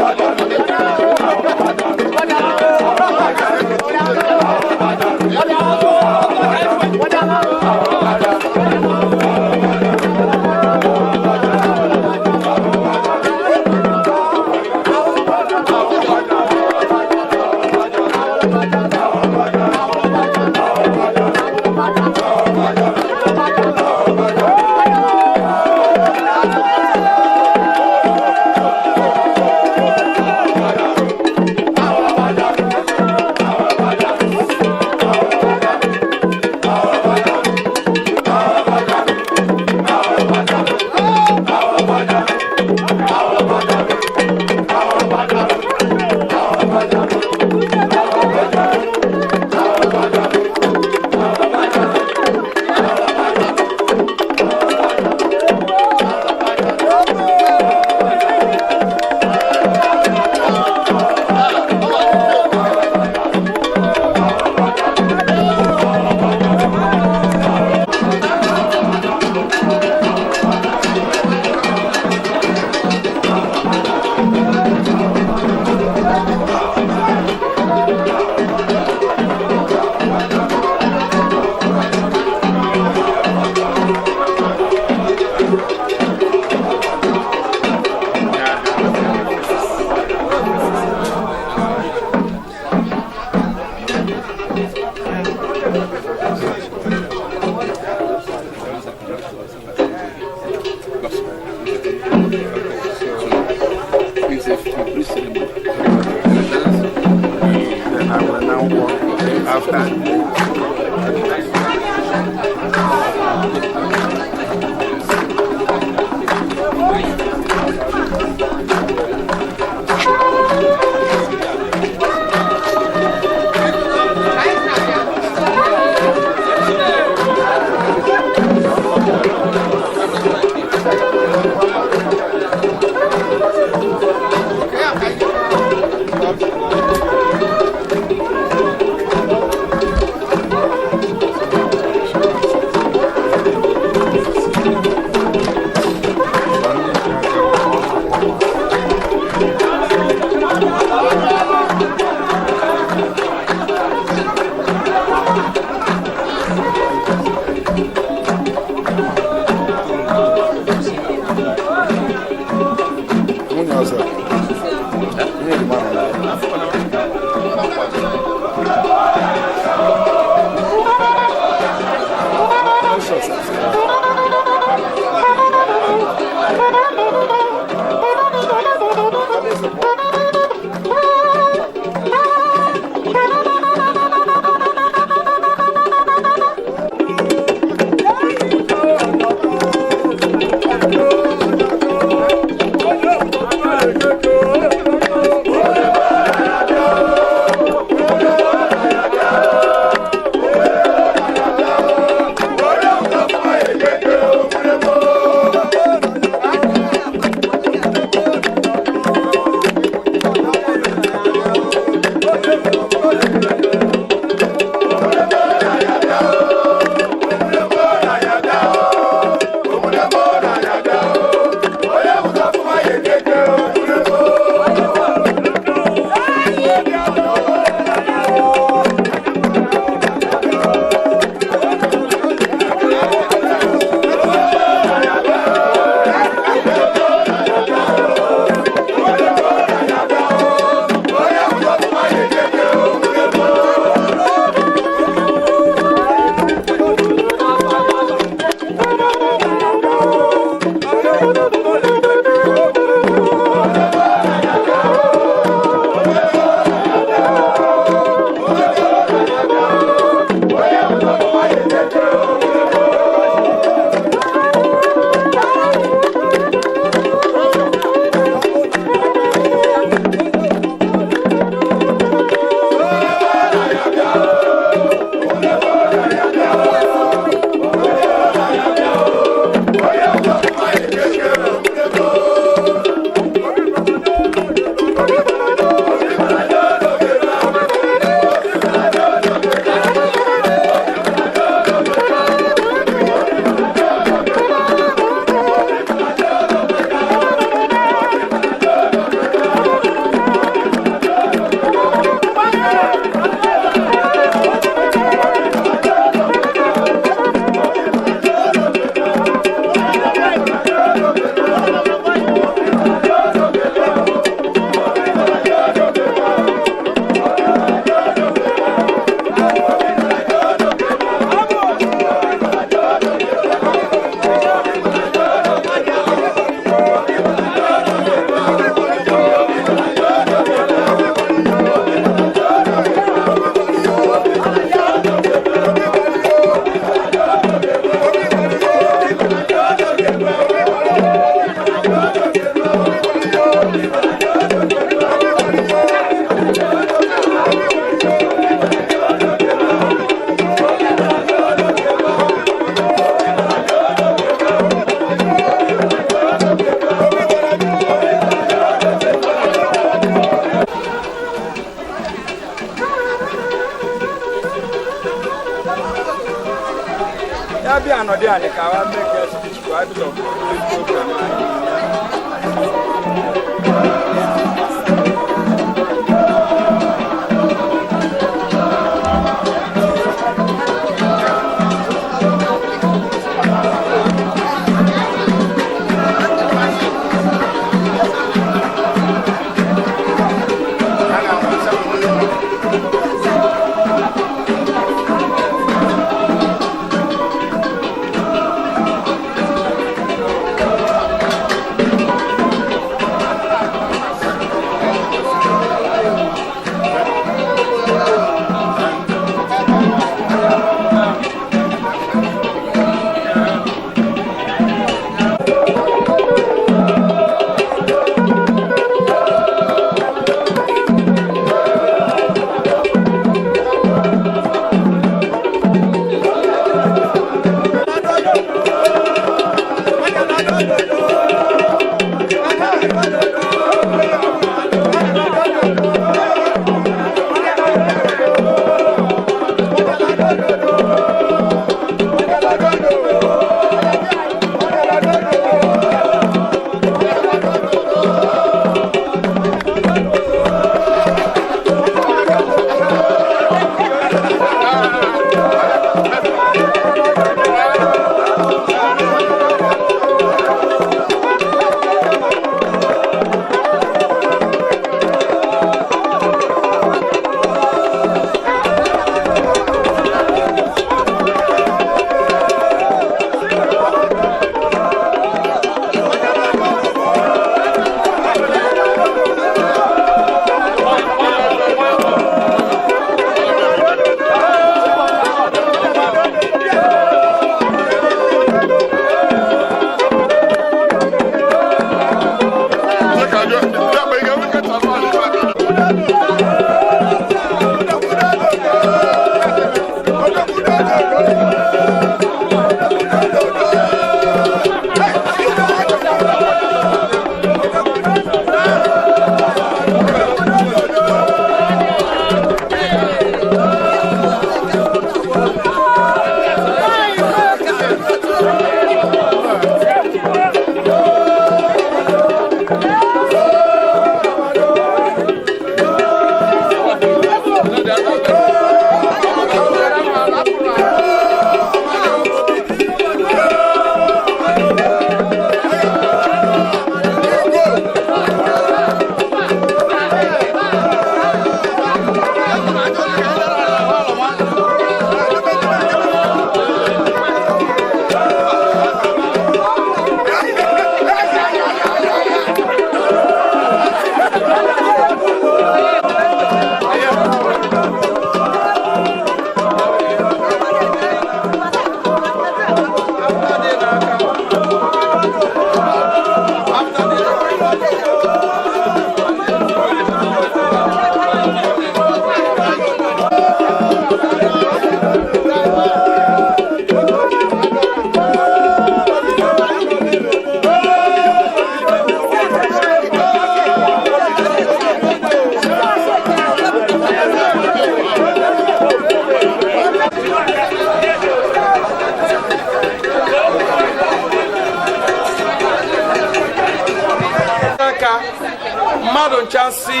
Mmadụ ncha si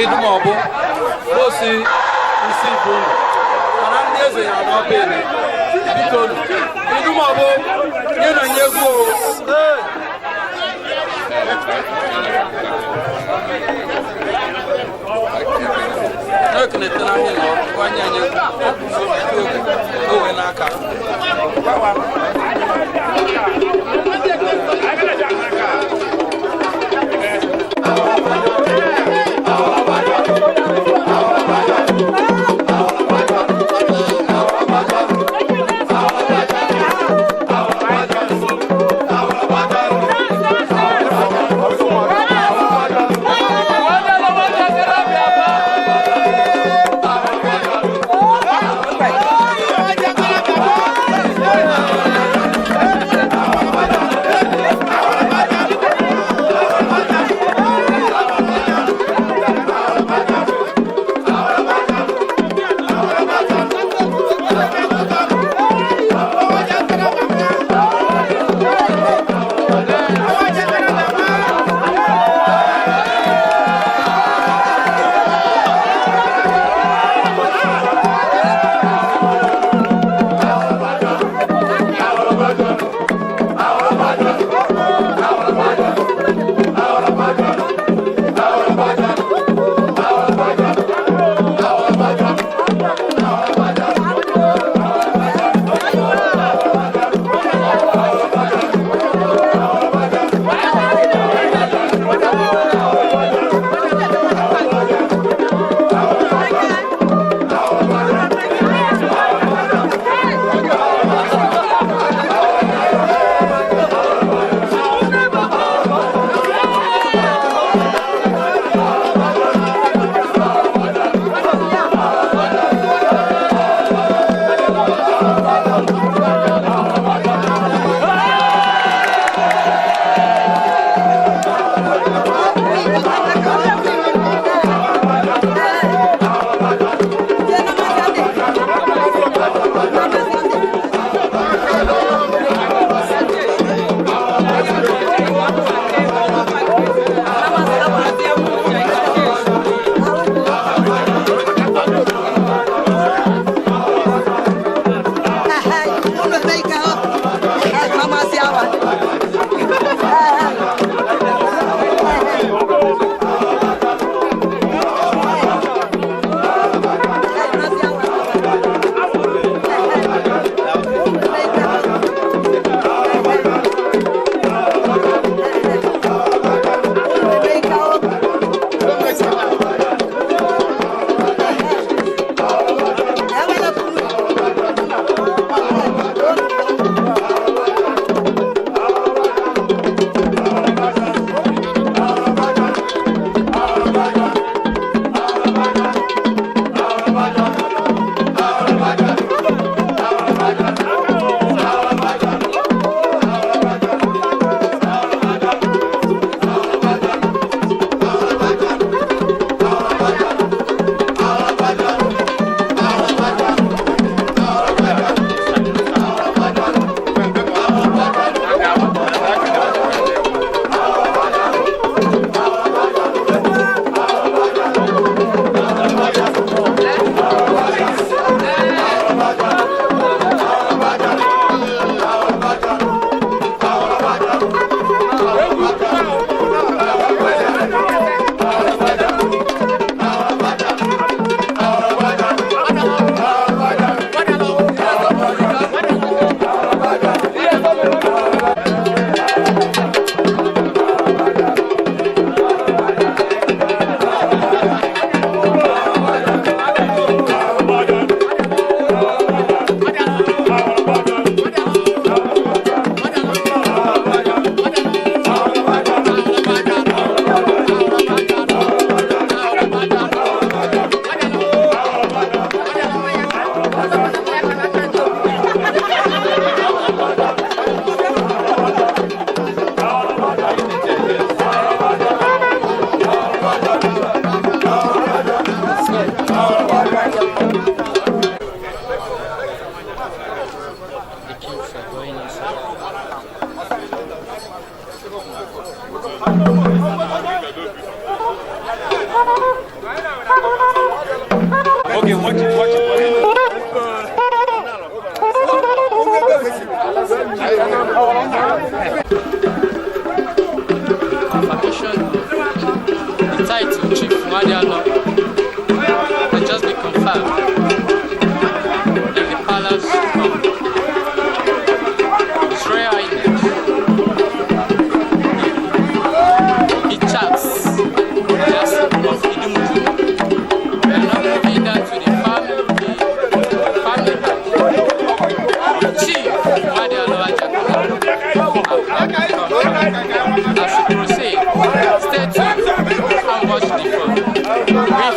Idumọbụ osi isi ibu unu mana ndị eze ya agba bene biko Idumọbụ nye na nye egwu o. Na-ekenetara anyị na onye anyị owe n'aka. Thank you.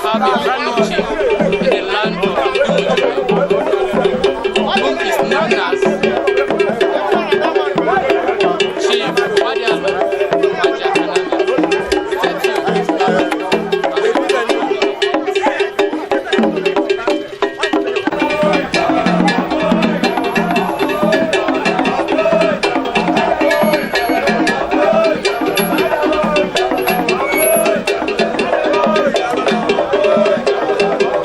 have a brand new chief in the land of Idumuje, whom is known as Chief Wadialo Ajakanana. Stay tuned. Thank you.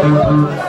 Thank you.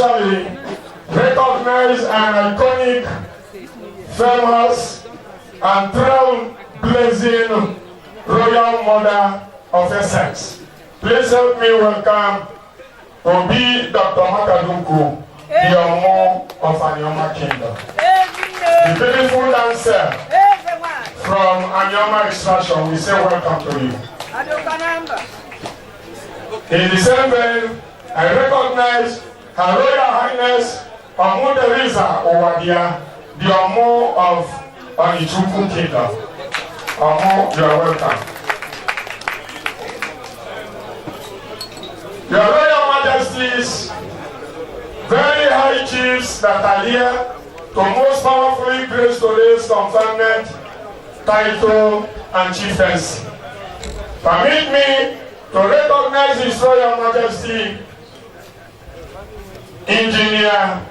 especially recognize an iconic, famous, and trailblazing royal mother of Essex. Please help me welcome Obi Dr. Makadunku, the Omo of Anioma Kingdom. The beautiful dancer from Anioma Extraction, we say welcome to you. In the same vein, I recognize Her Royal Highness Omo Teresa Owadia, the Omo of Onichuku Kingdom. Omo, you are welcome. Your Royal Majesties, very high chiefs that are here to most powerfully grace today's conferment, title, and chieftaincy. Permit me to recognize His Royal Majesty, Engineer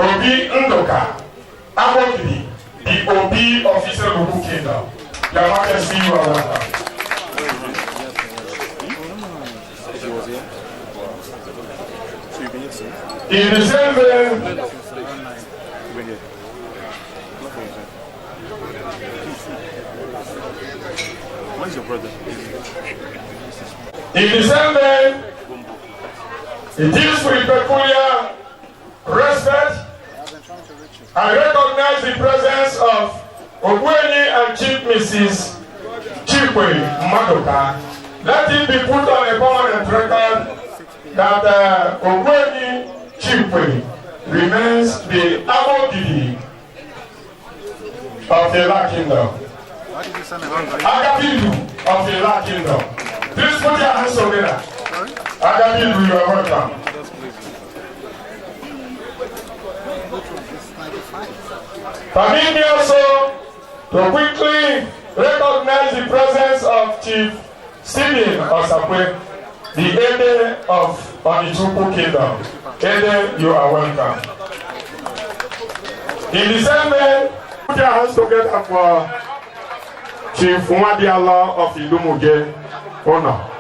Obi Ndoka Amogidi, the Obi of Isorobu Kingdom. Your Majesty, you are welcome. In the same vein, in the same vein, it is with peculiar respect I recognize the presence of Ogbuenyi and Chief Mrs. Chikwe Madoka. Let it be put on a permanent record that Ogbuenyi Chikwe remains the Amogidi of the La Kingdom. Agabilu of the La Kingdom. Please put your hands together. Agabilu, you are welcome. Permit me also to quickly recognize the presence of Chief Stephen Osakwe, the Ede of Onichuku Kingdom. Ede, you are welcome. In the same way, put your hands together for Chief Nwadiala of Idumuge Ono.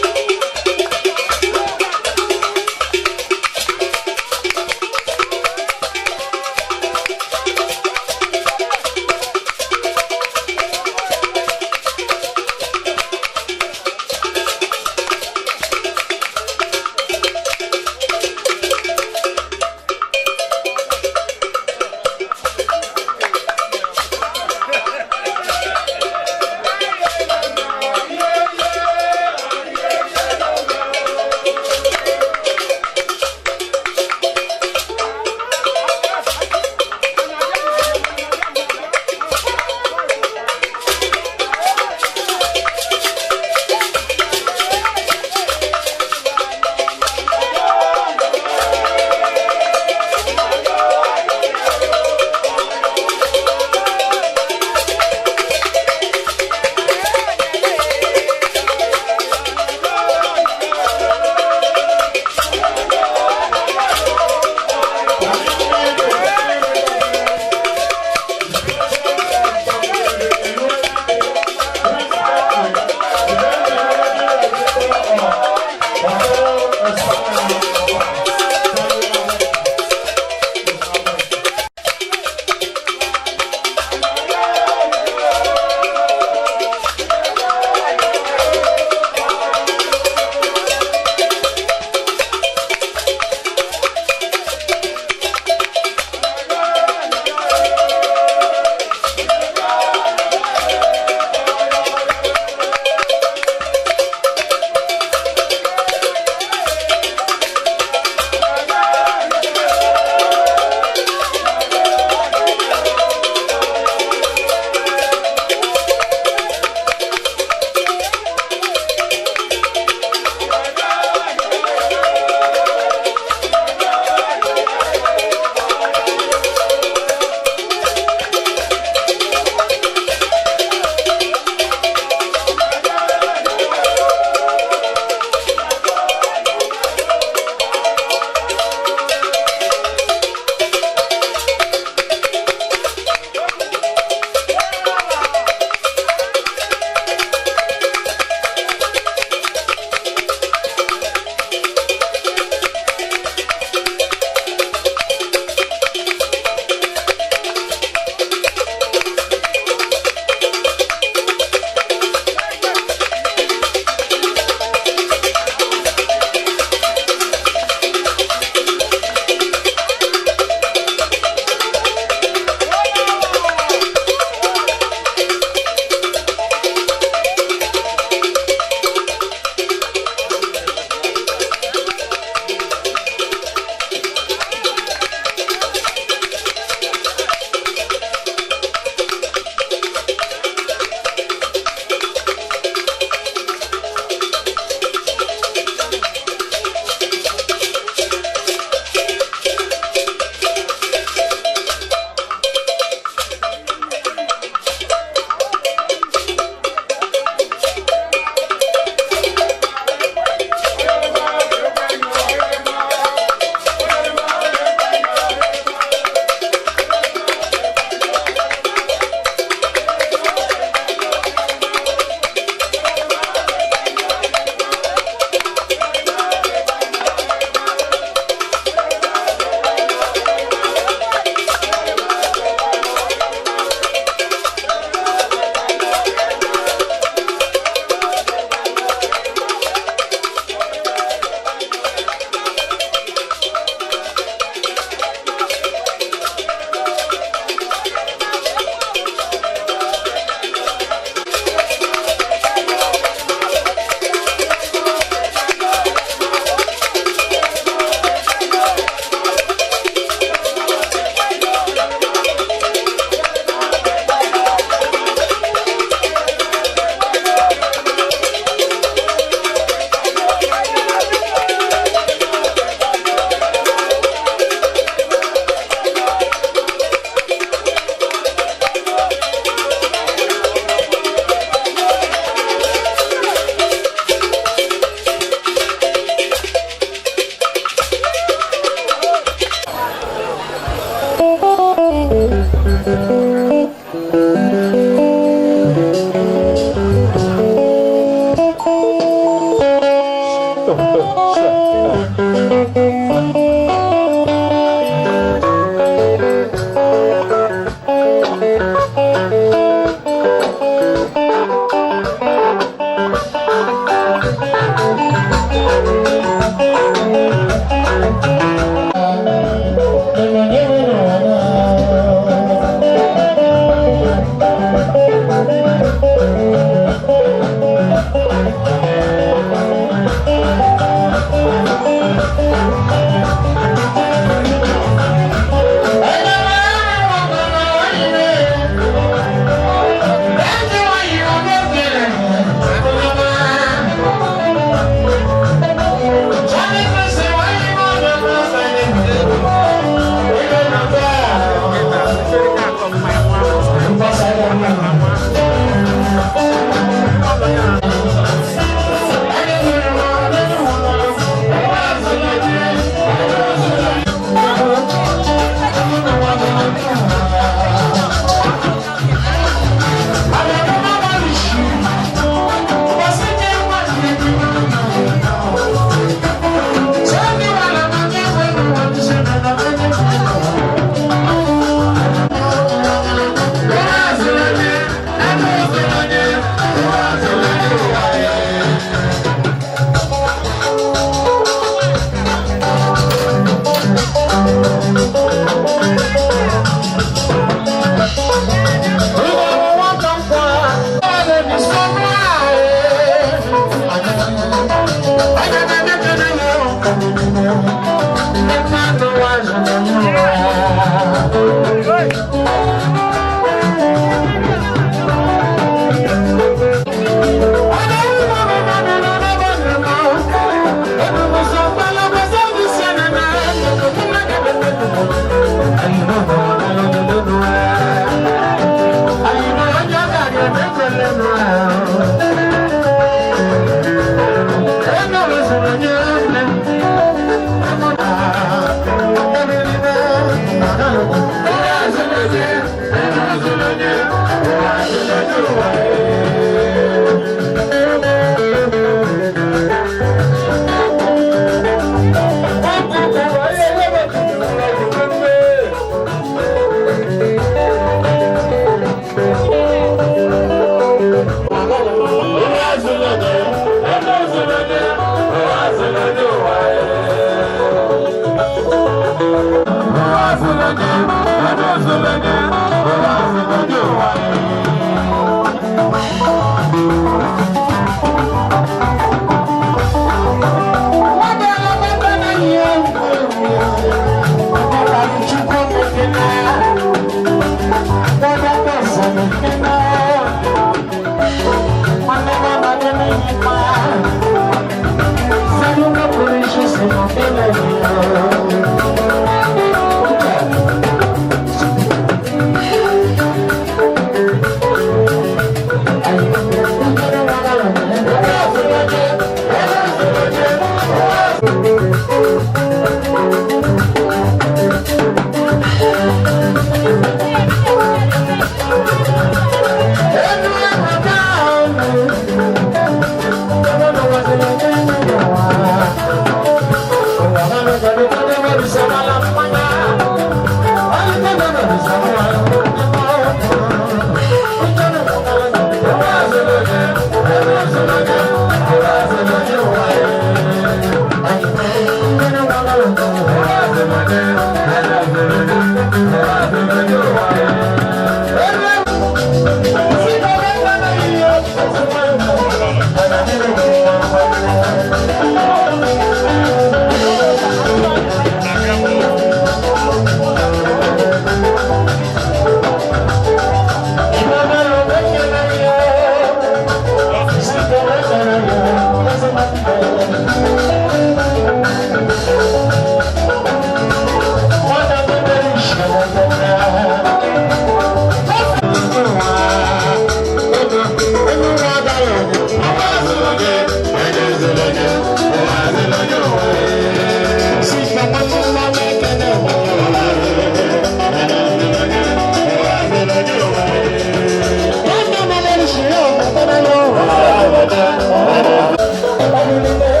Thank you.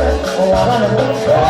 Thank you.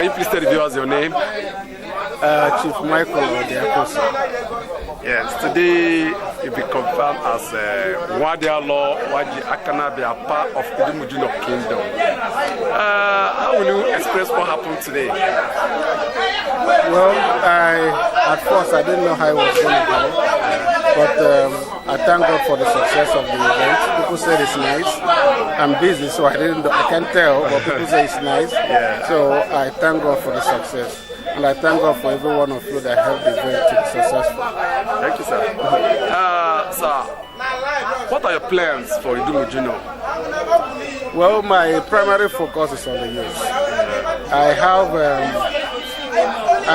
Can you please tell the viewers your name? Chief Michael Odiakoso. Yes, today you be confirmed as Nwadialo Waji Akanabi, part of Idumuje Kingdom. How will you express what happened today? Well, at first I didn't know how it was going to go, but I thank God for the success of the event. People said it's nice. I'm busy, so I can't tell, but people say it's nice. Yeah. So I thank God for the success. And I thank God for every one of you that helped the event to be successful. Thank you, sir. Sir, what are your plans for Idumuje? Well, my primary focus is on the youth. I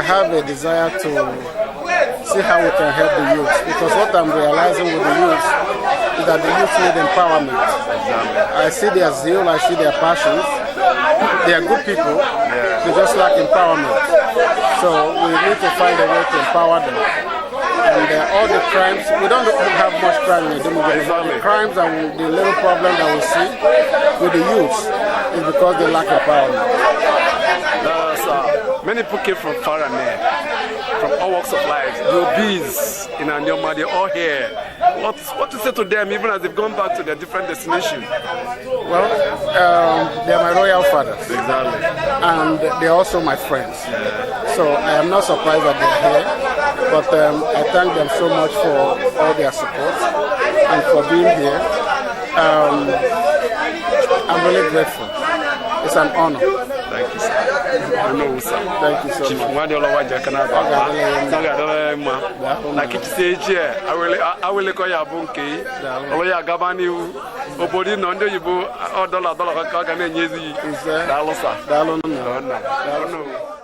have a desire to see how we can help the youth, because what I'm realizing with the youth is that the youth need empowerment. I see their zeal, I see their passions. They are good people, they just lack empowerment. So we need to find a way to empower them. And all the crimes, we don't have much crime in Idumuje. The crimes and the little problem that we see with the youth is because they lack empowerment. Many people came from far and near, from all walks of life. The Obis in Anioma, they're all here. What to say to them, even as they've gone back to their different destinations? Well, they are my royal fathers. Exactly. And they're also my friends. Yeah. So I am not surprised that they're here. But I thank them so much for all their support and for being here. I'm really grateful. It's an honor. Thank you, sir. Thank you so Chief much. Nwadialo Waji Akanabi. Na kichisi echi awele ya bụ nke ọlụ ya gaba n'ihu obodo nọ ndị oyibo ọ dọla dọla ka ọ ga na-enye ezi. Daalụ sir. Daalụ nna. Daalụ.